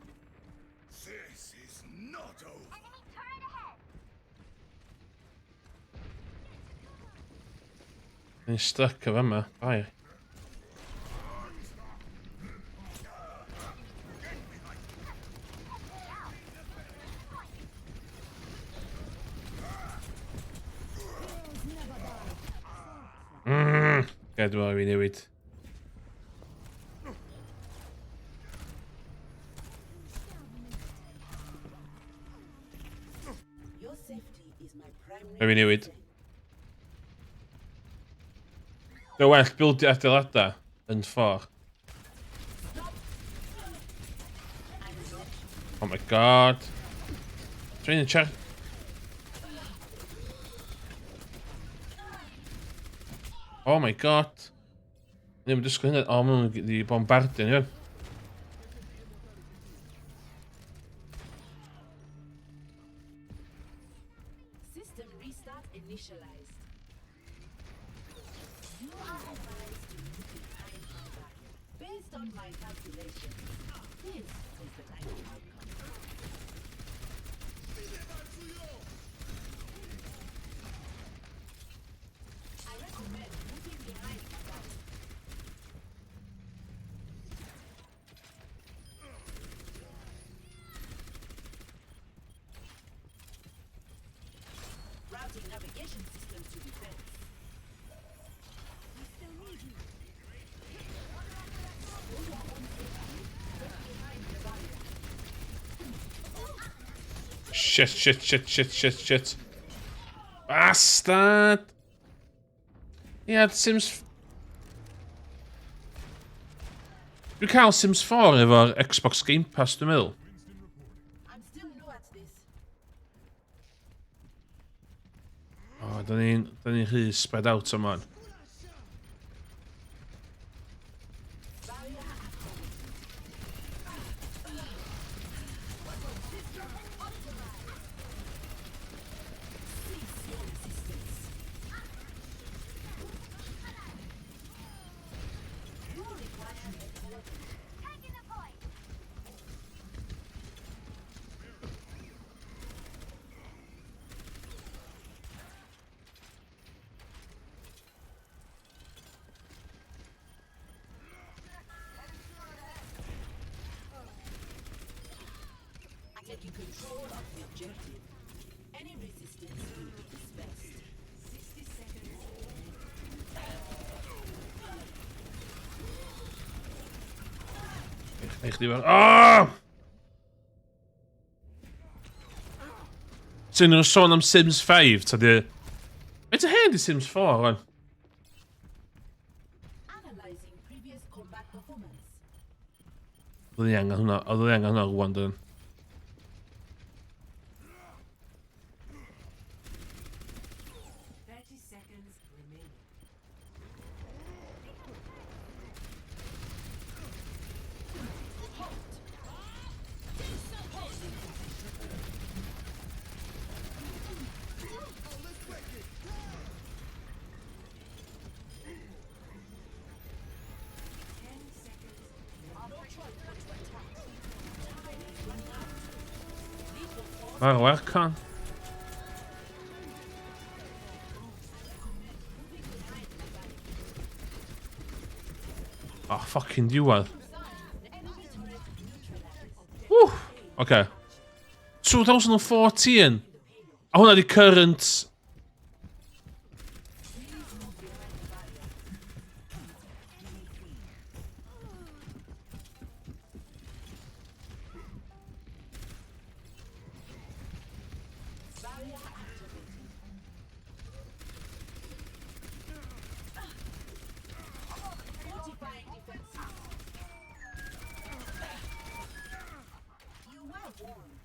This is not over. Enemy turret ahead. Ni'n stuck o fama. Bai. Ge, dwi'n meddwl i fi newid. Your safety is my primary Rhaid fi newid. Dwi'n well bildio adeiladau yn ffordd. Oh my god. Dwi'n char... Oh my god. Ddim yn disgwyl hynny. O, maen nhw'n wedi bombardio ni, fan. System restart initialized. You are advised to move behind the barrier. Based on my calculations, this is the likely outcome. I recommend moving behind the barrier. Routing navigation system to defense. We still need you. Shit, shit, shit, shit, shit, shit. Bastard! Ie, yeah, Sims... Dwi'n cael Sims 4 efo'r Xbox Game Pass, dwi'n meddwl. I'm still new at this. O, da ni'n da ni rhy spread out yma. Barrier activated. Cease your resistance. You require a Taking the point. control of the objective. Any resistance will be dispersed. 60 seconds. Eich chdi fel... Oh! Sy'n nhw'n sôn am Sims 5, ta di... Faint o hen di Sims 4, rwan? Analyzing previous combat performance. Oedden ni angen hwnna, oedden ni angen hwnna rwan, dyn. 30 seconds remaining. Mae'r wercon. Oh, fucking diwedd. Woo! Okay. 2014! A hwnna di current... Fortifying defenses. You were warned.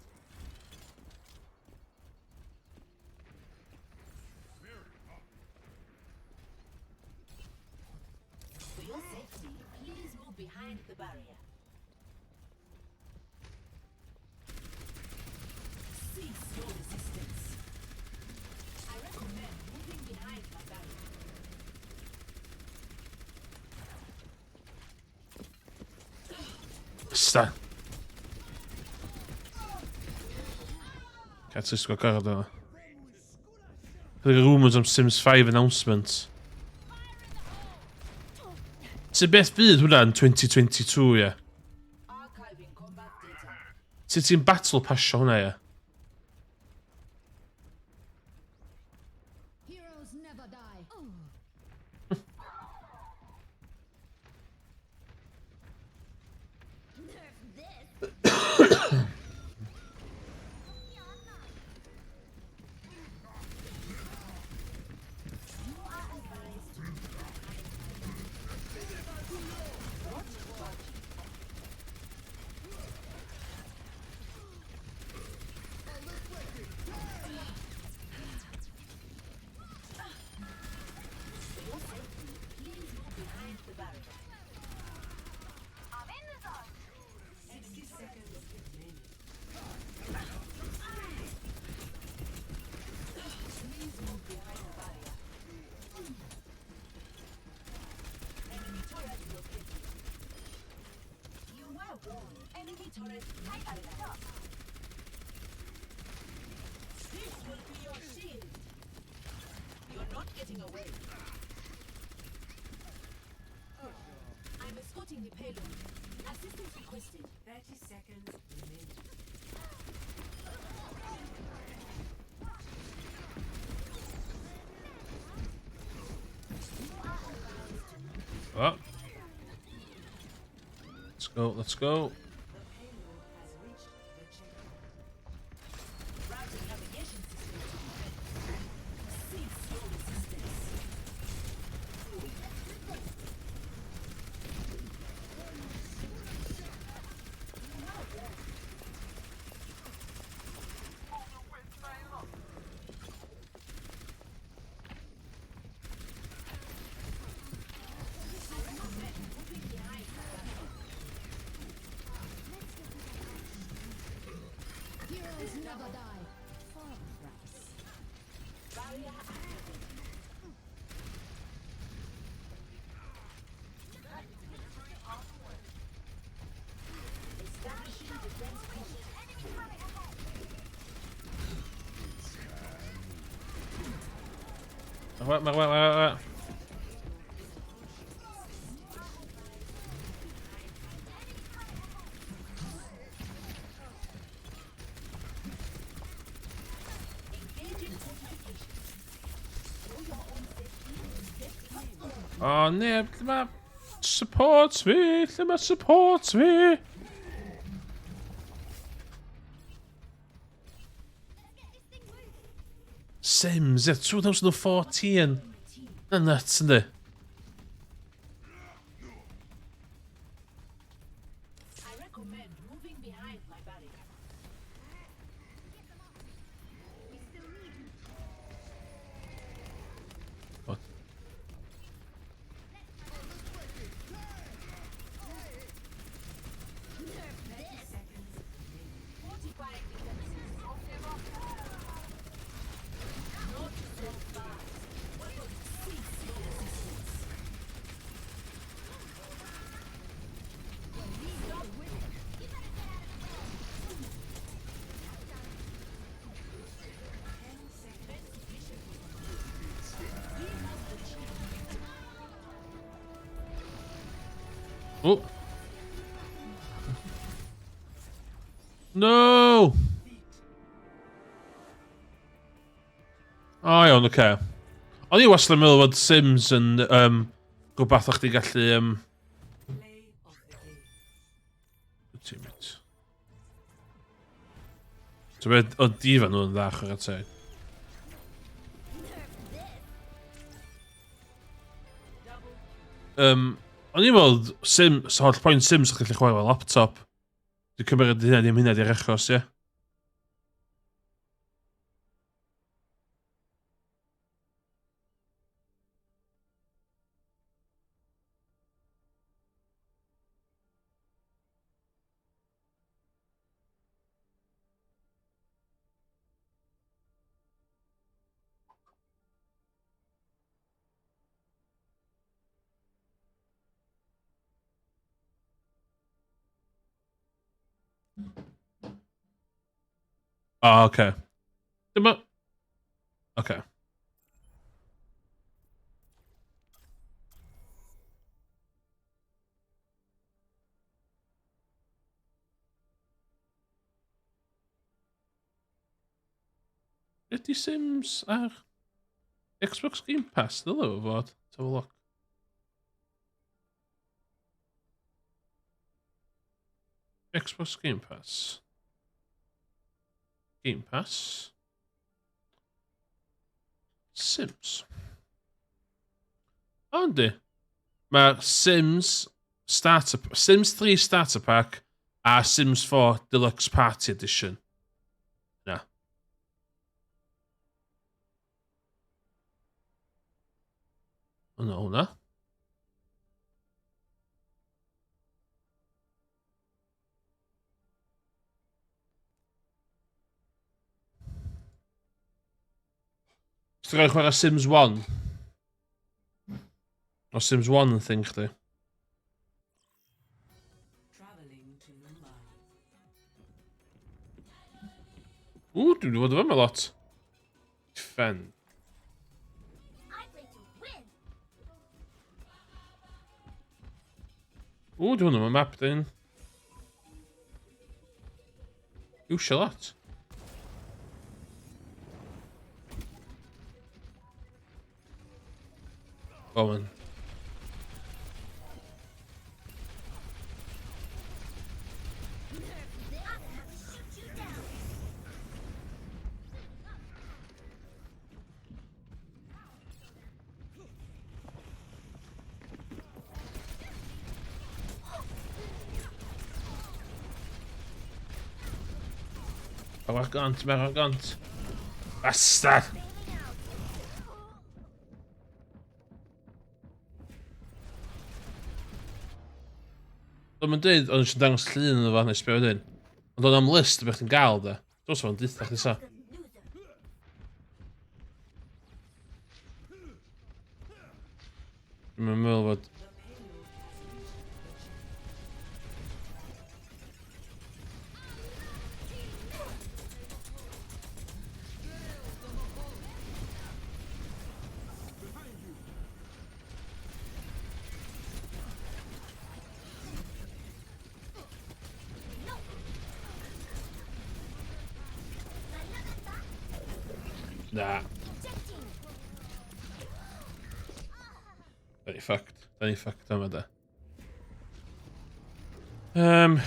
For your safety, please move behind the barrier. Cease your resistance. I recommend moving behind my barrier. Sta. Cat's ysgol gorfod yma. Chydig o rumours am Sims 5 announcement. Sut beth fydd hwnna yn 2022, ie? Archiving combat data. Sut ti'n battle pasio hwnna, ie? Heroes never die. Oh. Nerf this. For your safety, please move behind the barrier. I'm in the zone. 60 seconds remaining. Please move behind the barrier. Enemy turret located. You were warned. Enemy turret neutralized. This will be your shield. You're not getting away. I'm escorting the payload. Assistance requested. 30 seconds remaining. Oh. Let's go, let's go. The payload has reached the checkpoint. Routing navigation system to defense. Cease your resistance. Heroes never die. For a price. Barrier activated. Establishing defense point. Mae'r mae'r mae'r mae'r O, oh, neb, lle mae support fi? Lle mae support fi? Sims, yeah, 2014. Na nuts, yndi? I recommend moving behind my barrier. What? Fortifying defenses. Not so fast. Cease your resistance. Oh. No! O, iawn, oce. Okay. O'n i wastad yn meddwl fod Sims yn rhywbeth o'ch chdi gallu... Play of the game. Teammate. So beth, o difa nhw'n dda chwarae teg. O'n i'n meddwl Sims, holl point Sims o'ch gallu chwarae efo laptop. Dwi'n cymryd hynna ddim hynna di'r achos, ie? O, oh, oce. Okay. Dyma... Oce. Okay. Ydy Sims ar Xbox Game Pass? Ddyle fo fod. Let's have a look. Xbox Game Pass. Game Pass. Sims. O, yndi. Mae Sims Starter, Sims 3 Starter Pack a Sims 4 Deluxe Party Edition. Na. Hwna, hwnna. Ti'n rhaid chwarae Sims 1? O Sims 1 yn thing chdi. Traveling to Mumbai. Ww, dwi'n wedi bod efo lot. Defend. I play to win. Ww, dwi'n hwnnw, mae map dyn. Iwsio lot. Oh, man. Shoot you down. Arrogant, mae arrogant. Bastard! Bailing out. Dwi'n mynd dweud, ond eisiau dangos llun yna fo, neu sbio wedyn. Ond o'n am list o beth chdi'n gael, de. Dwi'n sôn deutha chdi sa. The loser. Dwi'n meddwl fod... Na. Ejecting. Da ni fucked. Da ni fucked yma da. Um,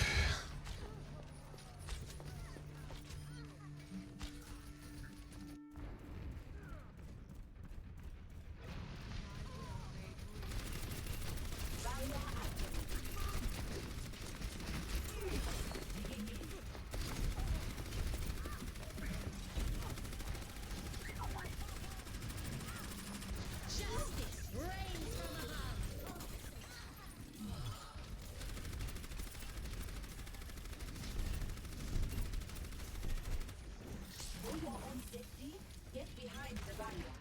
For your own safety, get behind the barrier.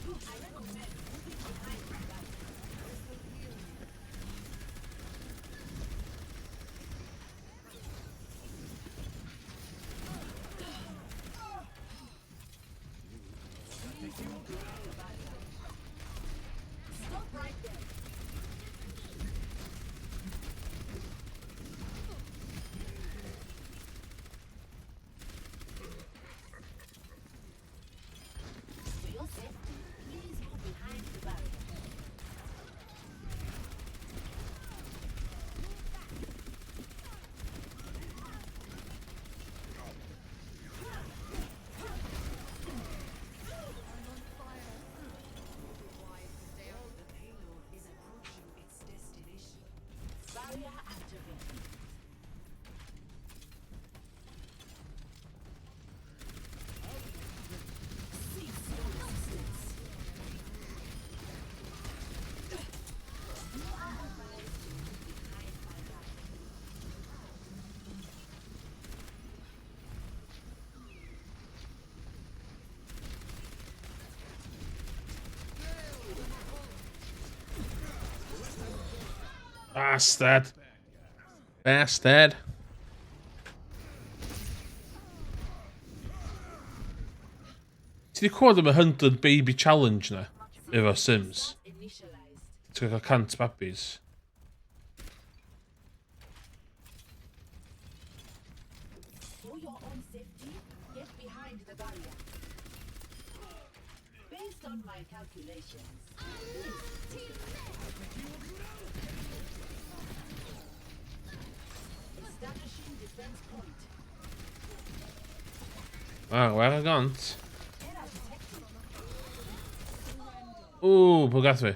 I recommend moving behind the barrier. Please move behind the barrier. Stop right there. For your safety, please move behind the barrier. The payload is approaching its destination. Barrier activated. Cease your resistance. You are advised to move behind my barrier. Bastard. Bastard. Ti di clywed am y 100 baby challenge na? Efo Sims. Initialized. Ti'n cael 100 babis. For your own safety, get behind the barrier. Based on my calculations, this Establishing defense point. Ah, where I gont. Error detected. Ww, pwy gath fi?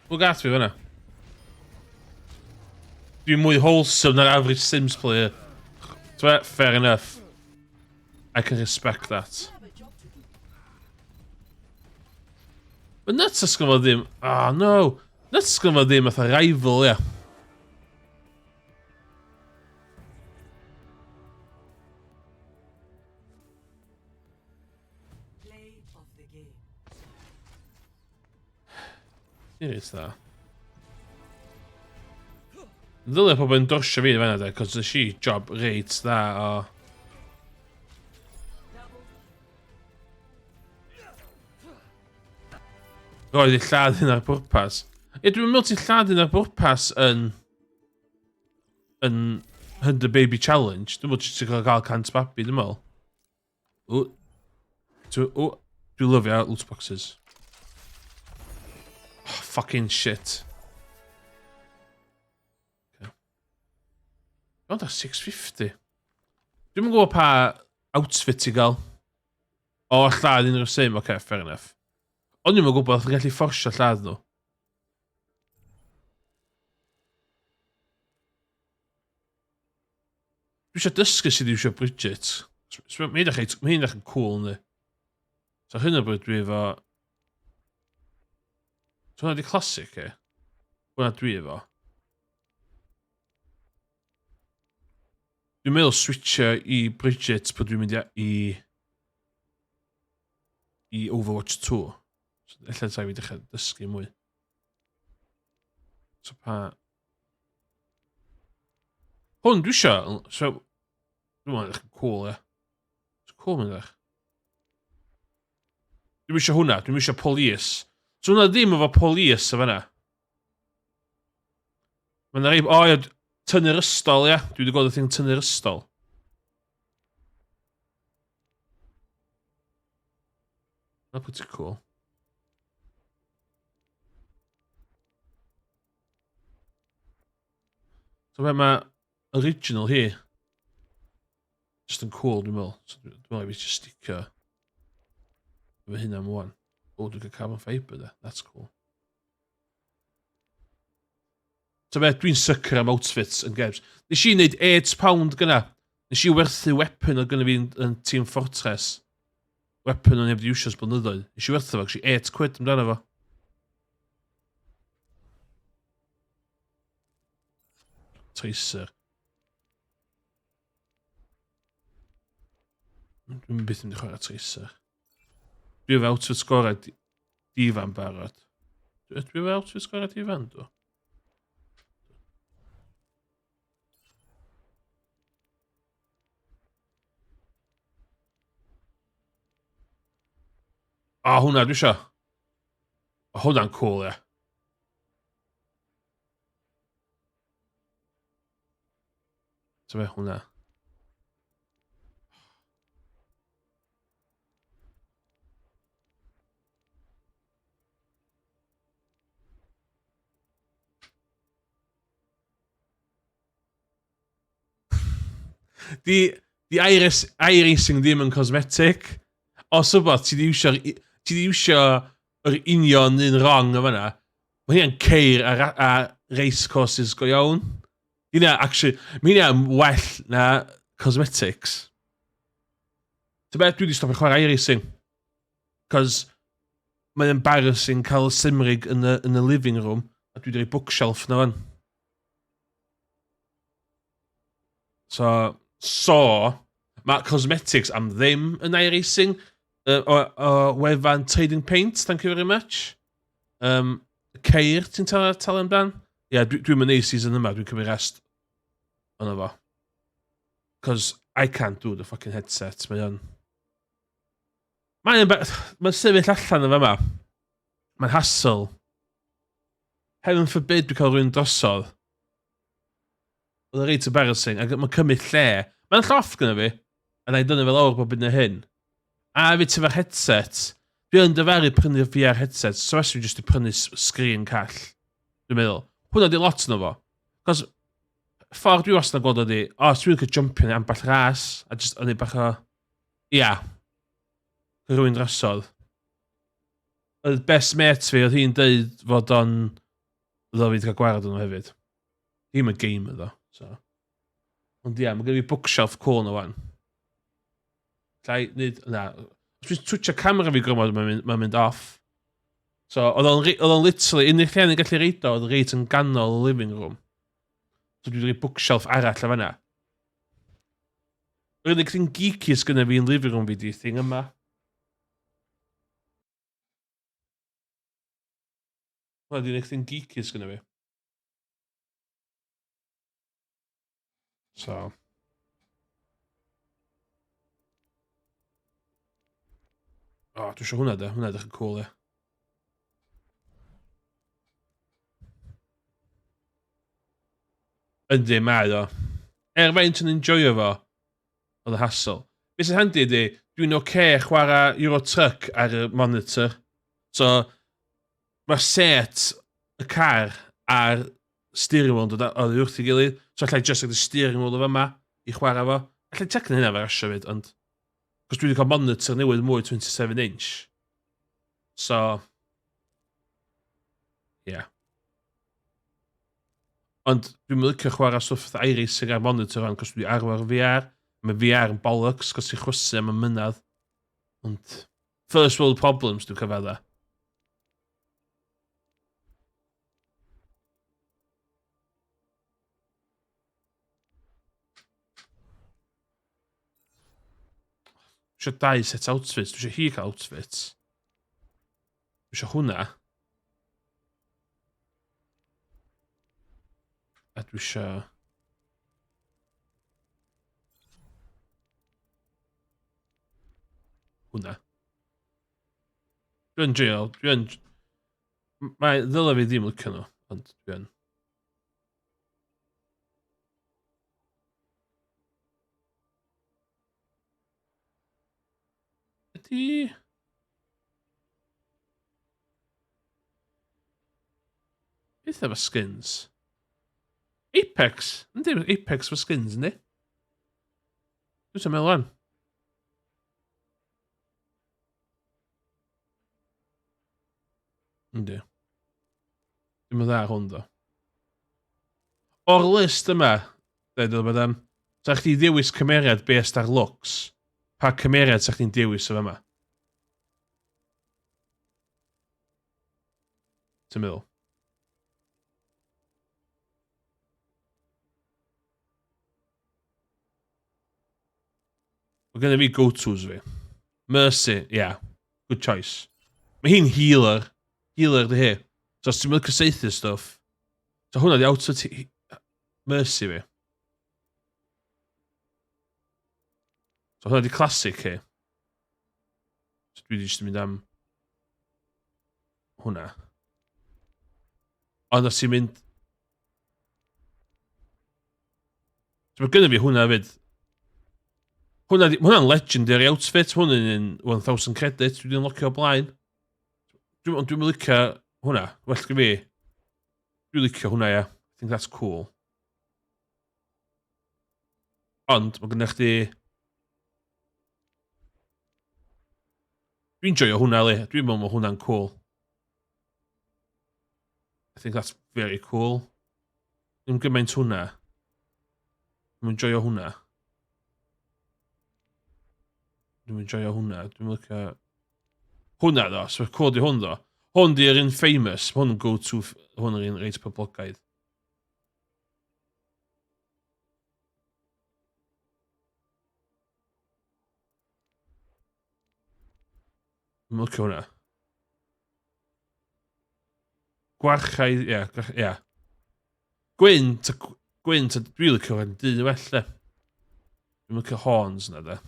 Pwy gath fi fyna? Dwi'n mwy wholesome na'r average Sims player. T'we, fair enough. I can respect that. You have a job to do. But nuts os gynno fo ddim... Ah, oh, no. Nuts os gynno fo ddim fatha rival, ia. Play of the game. Serious dda. Ddylia pobl yn dorsio fi fan'na de, cos nes i job reit dda o... Roedd i lladd hyn ar bwrpas. Ie, dwi'n meddwl ti'n lladd hyn ar bwrpas yn... yn 100 Baby Challenge. Dwi'n meddwl ti'n cael gael 100 babi, dwi'n meddwl. O, o, dwi'n lyfio loot boxes. Oh, fucking shit. Okay. Ond ar 650. Dwi'm yn gwybod pa outfit i gael. O, lladd unrhyw sim. Oce, okay, fair enough. O'n i'm yn gwybod, chi'n gallu fforsio lladd nhw. Dwi eisiau dysgu sydd eisiau Bridget. Mae'n edrych mae'n edrych yn cool, ynddi? So hyn o bryd dwi efo... So hwnna di classic, e? Hwnna dwi efo. Dwi'n meddwl switcho i Bridget pan dwi'n mynd i i Overwatch 2. So, ella ta i fi dechrau dysgu mwy. So pa... Hwn dwi isio, so... Dwi'n meddwl edrych yn cool, ie. It's cool mynd edrych. Dwi'n eisiau hwnna, dwi'n eisiau police. So hwnna ddim efo police o fanna. Mae'n rhaid... O, ie, Tynnu'r ystol, ia. Dwi wedi gweld y thing tynnu'r ystol. That's pretty cool. So fe mae original hi. Just yn cool, dwi'n meddwl. So, dwi'n meddwl i fi just sticio efo hynna am wan. O, dwi'n cael carbon fibre da. That's cool. So be, dwi'n sucker am outfits yn games. Nes i wneud £8 gyna. Nes i werthu weapon oedd gynna fi yn, yn Team Fortress. Weapon o'n i heb di iwsio ers blynyddoedd. Nes i werthu fo, actually 8 quid amdano fo. Tracer. Dwi'n byth yn mynd i chwarae Tracer. Dwi efo outfit sgorau Difa'n barod. Dwi efo outfit sgorau Difa'n, dwi? O, hwnna dwi isio. O, hwnna'n cool, ie. So fe hwnna. Di, di iRace, iRacing ddim yn cosmetic. Os wbeth, ti di iwsio'r ti di iwsio yr union un wrong o fanna. Mae hynna'n ceir a, a race courses go iawn. Hynna, actually, mae hynna'n well na cosmetics. Ti'n beth, dwi wedi stopio chwarae iRacing. Cos mae'n embarrassing cael simrig yn y, yn y living room, a dwi wedi rhoi bookshelf na fan. So, so, mae cosmetics am ddim yn iRacing o, o wefan Trading Paint, thank you very much. Um, ceir ti'n talu, talu amdan? Ie, yeah, dwi'n dwi mynd neud season yma, dwi'n cymryd rest yna fo. Cos I can't do the fucking headset, mae o'n... Mae'n mae sefyll allan yn fama. Mae'n hassle. Heaven forbid dwi'n cael rhywun drosodd. Oedd o'n reit embarrassing, ac mae'n cymryd lle. Mae'n llofft gyda fi, a na i dynnu fel awr bob un o hyn. A fi ti efo'r headset. Dwi yn dyfaru prynu VR headset, so as fi jyst i prynu sgrin call. Dwi'n meddwl. Hwna di lot yno fo. Cos, ffordd dwi wastad yn gweld ydi, o, oh, dwi'n cael jumpio yn ambell ras, a jyst yn ei bach o, ia, rhywun drosodd. Oedd best mate fi, oedd hi'n deud fod o'n, ddo fi wedi cael gwared nhw hefyd. Hi'm yn gamer ddo, so. Ond ia, mae gen i bookshelf cool na wan. Llai, nid, na. Os dwi'n twtio camera fi gormod, mae'n mynd, mae mynd off. So, oedd o'n oedd o'n literally, unig lle o'n i'n gallu reid o, oedd reit yn ganol y living room. So dwi wedi rhoi bookshelf arall a fanna. Yr unig thing geeky sgynna fi yn living room fi di thing yma. Hwna di'r unig thing geeky sgynna fi. So. O, oh, dwi eisiau hwnna de. Hwnna edrych yn cool, e. Yndi, mae o. Er faint yn enjoyo fo, oedd y hassle. Be sy'n handi ydy, dwi'n oce okay chwarae Euro Truck ar y monitor. So, mae set y car a'r steering wheel yn dod oddi wrth ei gilydd. So allai just rhaid y steering wheel o fyma i chwarae fo. Allai teclyn hynna fe rasio fyd, ond... Cos dwi wedi cael monitor newydd mwy 27 inch. So... Yeah. Ond dwi'n licio chwarae stwff fatha iRacing ar monitor rhan, cos dwi arfer VR. Mae VR yn bollocks, cos ti'n chwysu am y mynadd. Ond first world problems dwi'n cyfadda. Dwi eisiau dau set outfits. Dwi eisiau hi cael outfits. Dwi eisiau hwnna. A dwi eisiau... Hwnna. Dwi'n joio, dwi'n... Mae, ddylai fi ddim licio nhw, ond dwi'n... chdi... Beth efo skins? Apex? Yndi, Apex efo skins, yndi? Dwi'n meddwl lan. Yndi. Dwi'n meddwl dda hwn, ddo. O'r list yma, dweud bod am, sa chdi ddewis cymeriad based ar looks, pa cymeriad sa chdi'n dewis o yma? Ti'n meddwl? Mae gennym fi go-tos fi. Mercy, yeah. Good choice. Mae hi'n healer. Healer di hi. So os ti'n mynd cysaethu stuff. So hwnna di outfit Mercy fi. So hwnna di classic hi. So dwi di jyst yn mynd am hwnna. Ond os ti'n mynd... So mae gynnu fi hwnna fyd. Hwnna, hwnna'n legendary outfit, hwnna'n un 1000 credit, dwi wedi'n locio o blaen. Dwi'n, ond dwi'n licio hwnna, well gen fi. Dwi'n licio hwnna, ia. I think that's cool. Ond, mae gennych chdi... Dwi'n joio hwnna, li. Dwi'n meddwl mae hwnna'n cool. I think that's very cool. Ddim gymaint hwnna. Dwi'n joio hwnna. Dwi'n joio hwnna. Dwi'n licio... Hwnna ddo, so cool di hwn ddo. Hwn di'r un famous, hwn yn go-to, hwn yr un reit poblogaidd. Dwi'n licio hwnna. Gwarchau, ie, yeah, ie. Yeah. Gwyn, ta, gwyn, ta, dwi'n licio hwn, dyn well, de. Dwi'n licio horns na, de.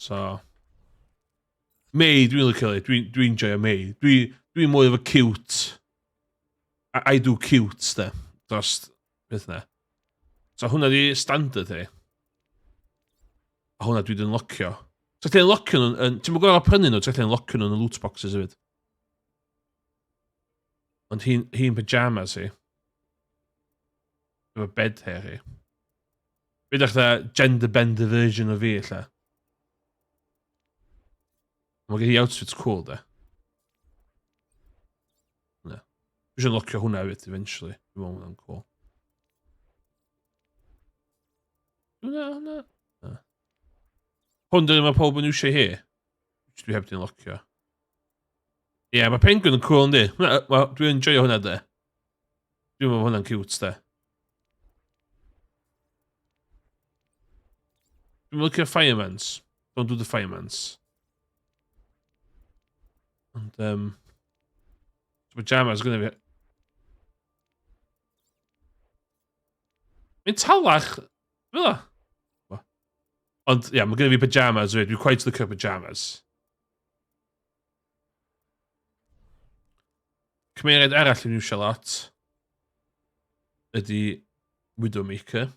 So, May, dwi'n licio hi, dwi'n dwi joio May. Dwi'n dwi mwy of a cute. I do cute, de. Dros beth na. So hwnna di standard hi. A hwnna dwi 'di unlocio. So ti'n unlocio nhw yn... Ti'n gorfod prynu nhw, ti'n gallu unlocio nhw yn y loot boxes hefyd. Ond hi'n hi pyjamas hi. Efo bed hair hi. Fi ddechrau gender bender version o fi, ella. Mae gen hi outfits cool, de. Na. Dwi eisiau unlocio hwnna hefyd, eventually. Dwi'n meddwl hwnna'n cool. Hwnna, hwnna. Na. Hwn dyn mae pob yn iwsio hi. Which dwi heb di'n locio. Ie, yeah, mae Penguin yn cool yndi. Dwi'n enjoyo hwnna de. Dwi'n meddwl hwnna'n cute de. Dwi'n licio Fireman's. Don't do the Fireman's. Ond, Pyjamas gynna fi. Mae'n talach. Fel o. Ond, ia, yeah, mae gen i fi pyjamas fyd. Dwi'n quite licio pyjamas. Cymeriad arall yn iwsio lot ydy Widowmaker.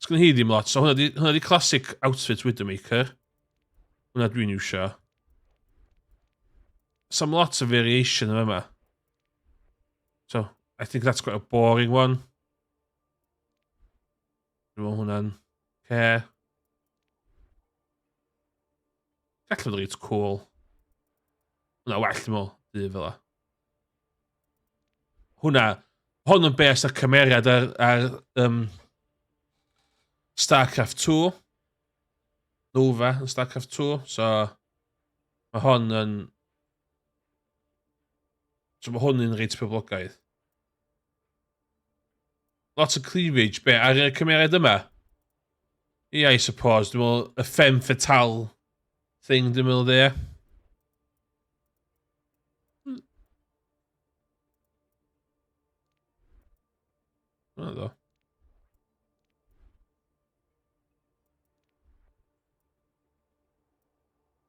Sgyn hi ddim lot. So hwnna di, hwnna di classic outfit Widowmaker. Hwnna dwi'n iwsio. Some lots of variation yma. yma. So, I think that's quite a boring one. Dwi'n meddwl hwnna'n... Ce. Gallu fod reit cool. Hwnna well, dwi'n meddwl, dwi fel 'a. Hwnna, hwn yn best ar cymeriad ar, ar um, StarCraft 2. Nova yn StarCraft 2, so mae hon yn... So mae hwn yn reit poblogaidd. Lot o cleavage, be, ar y cymeriad yma? Yeah, I suppose. Dwi'n meddwl, y femme fatale thing, dwi'n meddwl, de. Hwnna ddo.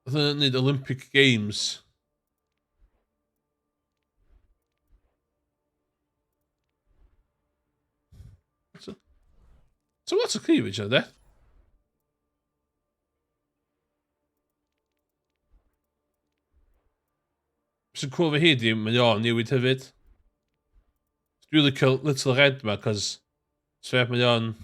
Oedd yn neud Olympic Games. So, so lot o cleavage yna, de? Sy'n cool fy hi di, mae o'n newid hefyd. Dwi'n licio Little Red ma, cos... So mae o'n...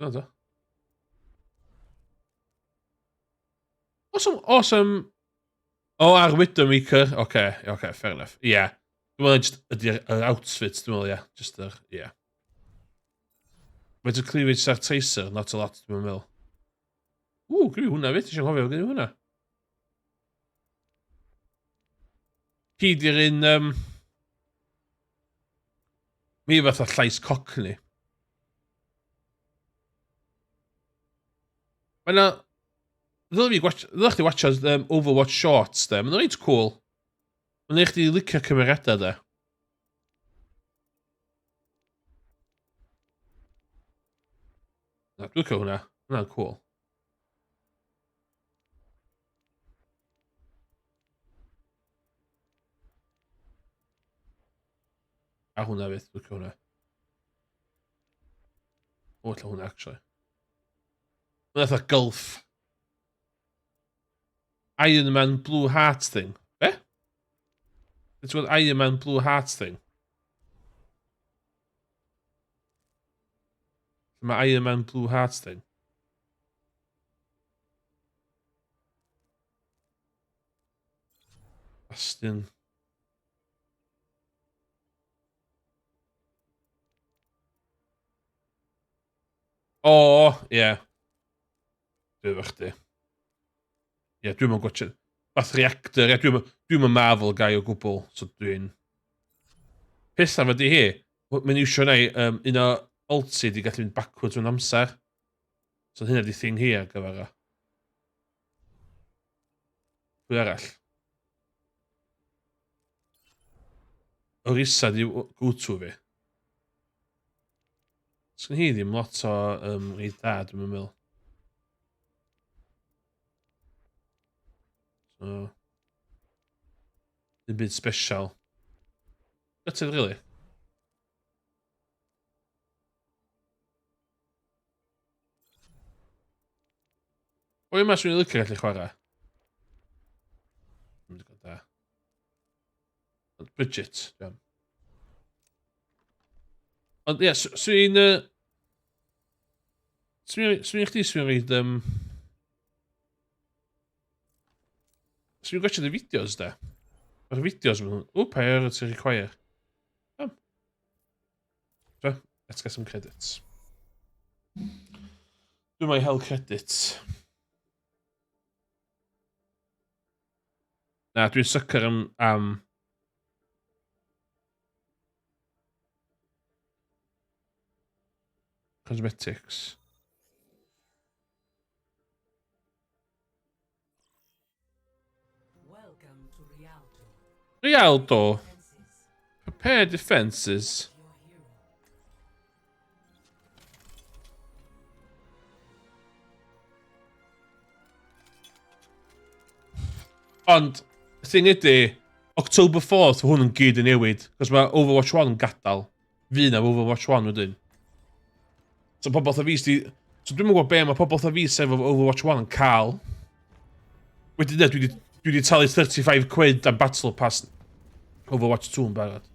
No, do. Awesome, awesome. O, oh, ar Widowmaker. Oce, okay, oce, okay, fair enough. Ie. Yeah. Dwi'n meddwl just ydy'r yr outfit, dwi'n meddwl, ie. Yeah. Just yr, ie. Yeah. Faint o cleavage ar Tracer? Not a lot, dwi'n meddwl. Ww, gryf hwnna fyd, eisiau nghofio, gryf hwnna. Hi di'r un... Um, mi fath o llais cockney. Mae 'na... Ddylai fi gwatch... Ddylai chdi watchad um, Overwatch Shorts, de. Mae'n reit cool. Mae'n neud chdi licio cymeriadau, de. Na, dwi'n licio hwnna. Hwnna'n cool. A hwnna fydd, dwi'n licio hwnna. O, ella hwnna, actually. Mae'n fatha golf. Iron Man Blue Heart thing. Be? It's called Iron Man Blue Heart thing. Mae Iron Man Blue Heart thing. Bastion. O, ie. Yeah. Dwi efo chdi. Ie, yeah, dwi'n mynd gwachio. Fath reactor, ie, yeah, dwi'n dwi Marvel guy o gwbl, so dwi'n... Peth am ydi hi, mae'n iwsio neu, um, un o ulti di gallu mynd backwards mewn amser. So hynna di thing hi ar gyfer o. Pwy arall? Orisa di go-to fi. Sgyn hi ddim lot o um, reit dda, dwi'n meddwl. So, ddim byd special. That's it, really. Pwy yma swn i'n licio gallu chwarae? Dwi'n mynd da. Ond Bridget, iawn. Ond ie, yeah, swn i'n... Swn i'n chdi, swn i'n reid... Um, swn i'n gwachod y fideos, da. Mae'r fideos yn... O, priority require. Um. So, let's get some credits. Dwi'n mai hel credits. Na, dwi'n sucker am, am cosmetics. Welcome to Rialto. Rialto. Prepare defenses. Ond, thing ydy, October 4th, hwn yn gyd yn newid. Cos mae Overwatch 1 yn gadael. Fi na Overwatch 1 wedyn. So pobl fatha fi sydd... So dwi'm yn gwybod be mae pobl fatha fi sef Overwatch 1 yn cael. Wedyn ne, dwi wedi dwi wedi talu 35 quid am Battle Pass Overwatch 2 yn barod.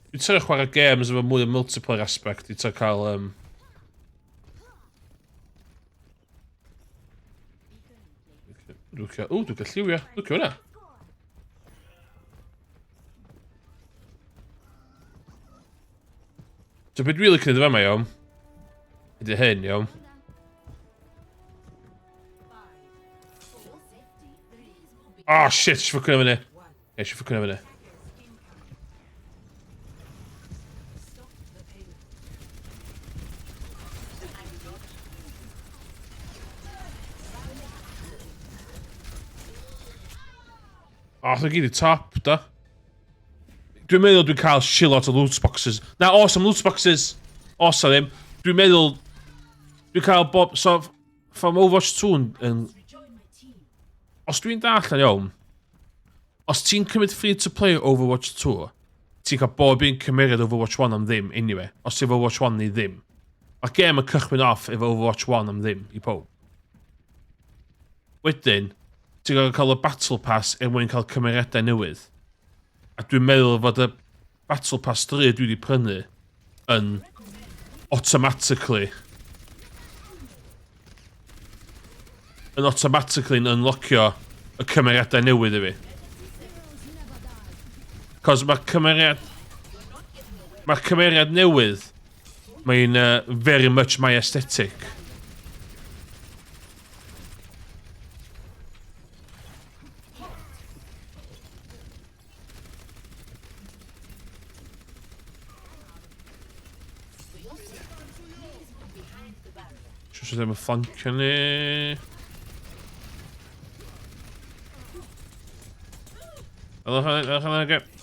Dwi'n trio chwarae games efo mwy o multiplayer aspect i trio cael... Um... Dwi'n cael... Ww, dwi'n cael lliwio. Dwi'n cael hwnna. So beth dwi'n licio neud yma, iawn, ydy hyn, iawn. Oh shit, eisiau ffwcyn fyny. Ie, eisiau ffwcyn fyny. O, oh, gyd i top, da. Dwi'n meddwl dwi'n cael shilot o loot boxes. Na, awesome loot boxes. Awesome ddim. Dwi'n meddwl... Dwi'n cael bob... So, from Overwatch 2 yn... yn Os dwi'n darllen iawn, os ti'n cymryd free to play Overwatch 2, ti'n cael bob un cymeriad Overwatch 1 am ddim, anyway. Os ti'n Overwatch 1 neu ddim. Mae'r gêm yn cychwyn off efo Overwatch 1 am ddim i pob. Wedyn, ti'n gorfod cael y Battle Pass er mwyn cael cymeriadau newydd. A dwi'n meddwl fod y Battle Pass 3 dwi wedi prynu yn automatically yn automatically yn unlockio y cymeriadau newydd i fi. Cos mae cymeriad... Mae'r cymeriad newydd, mae'n uh, very much my aesthetic. Siwr ddim yn flancio ni. Ylwch yn ylwch yn ylwch.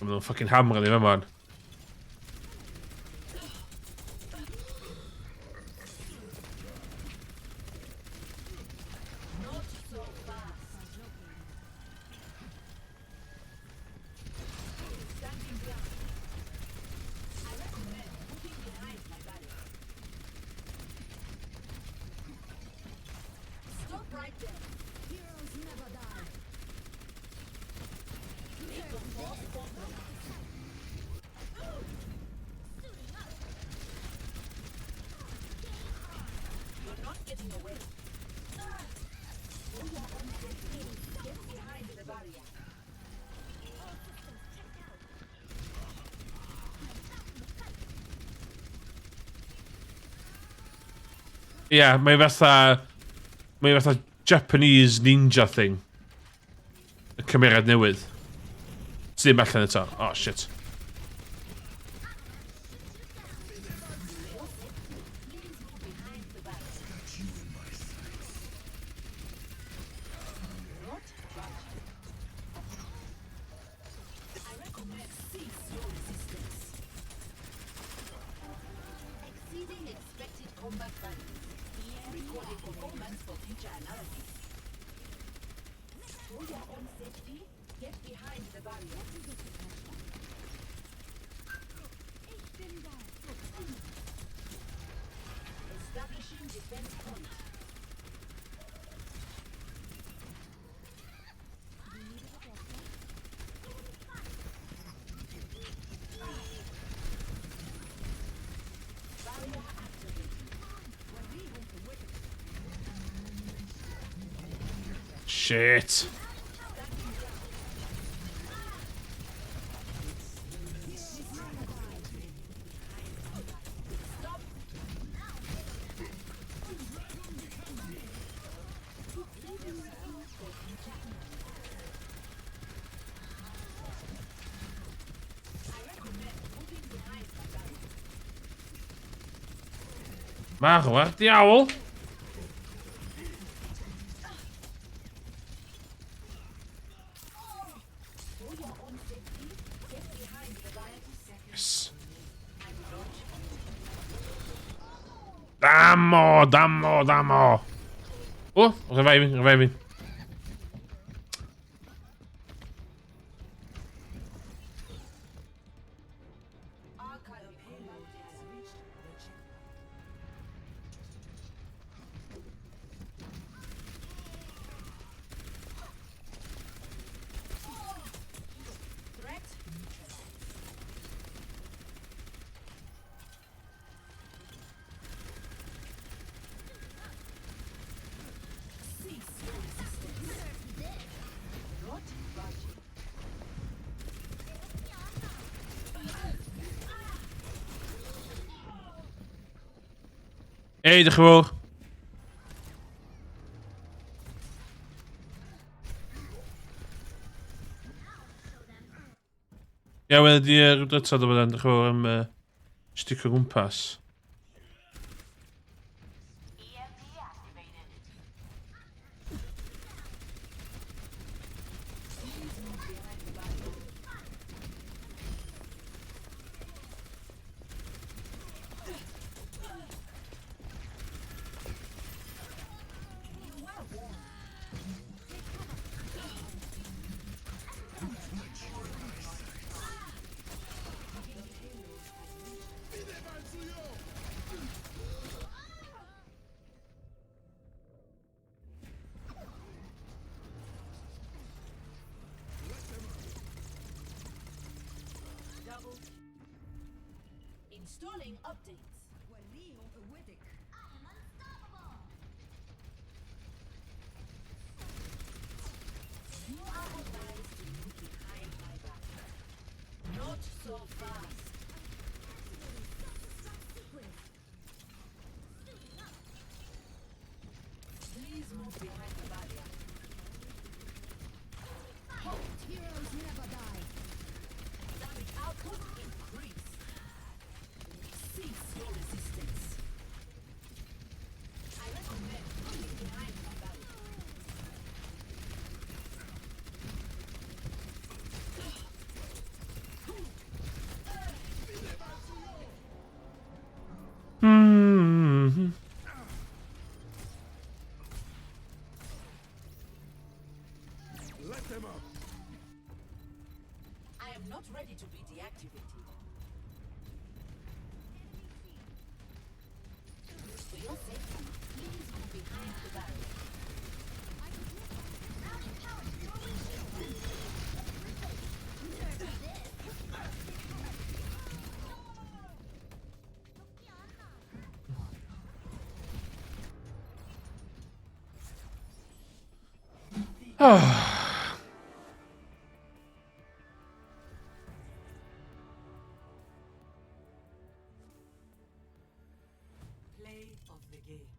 Maen nhw'n fucking hammer ni fe man. Ie, yeah, mae fatha... Mae fatha Japanese ninja thing. Y cymeriad newydd. Sydd ddim allan eto. Oh, shit. Shit. Marw diawl! Yes. Damo, damo, damo! Oh, reviving, reviving. Ei, diolch yn fawr. Ia, wedi di rhywbeth eto, dwi'n meddwl, diolch yn fawr am sticio gwmpas. EMP activated. Please move behind the barrier. You were warned. Double. Installing updates. I am unstoppable. You are advised to move behind my back. Not so fast. Activating self-destruct sequence. Suiting up. Please move behind the barrier. Heroes never die. Damage output increased. Cease your resistance. I recommend moving behind my barrier. Let them up. I am not ready to be deactivated. For your safety, please move behind the barrier. Routing power to doorway shield. Nerf this. Play of the game.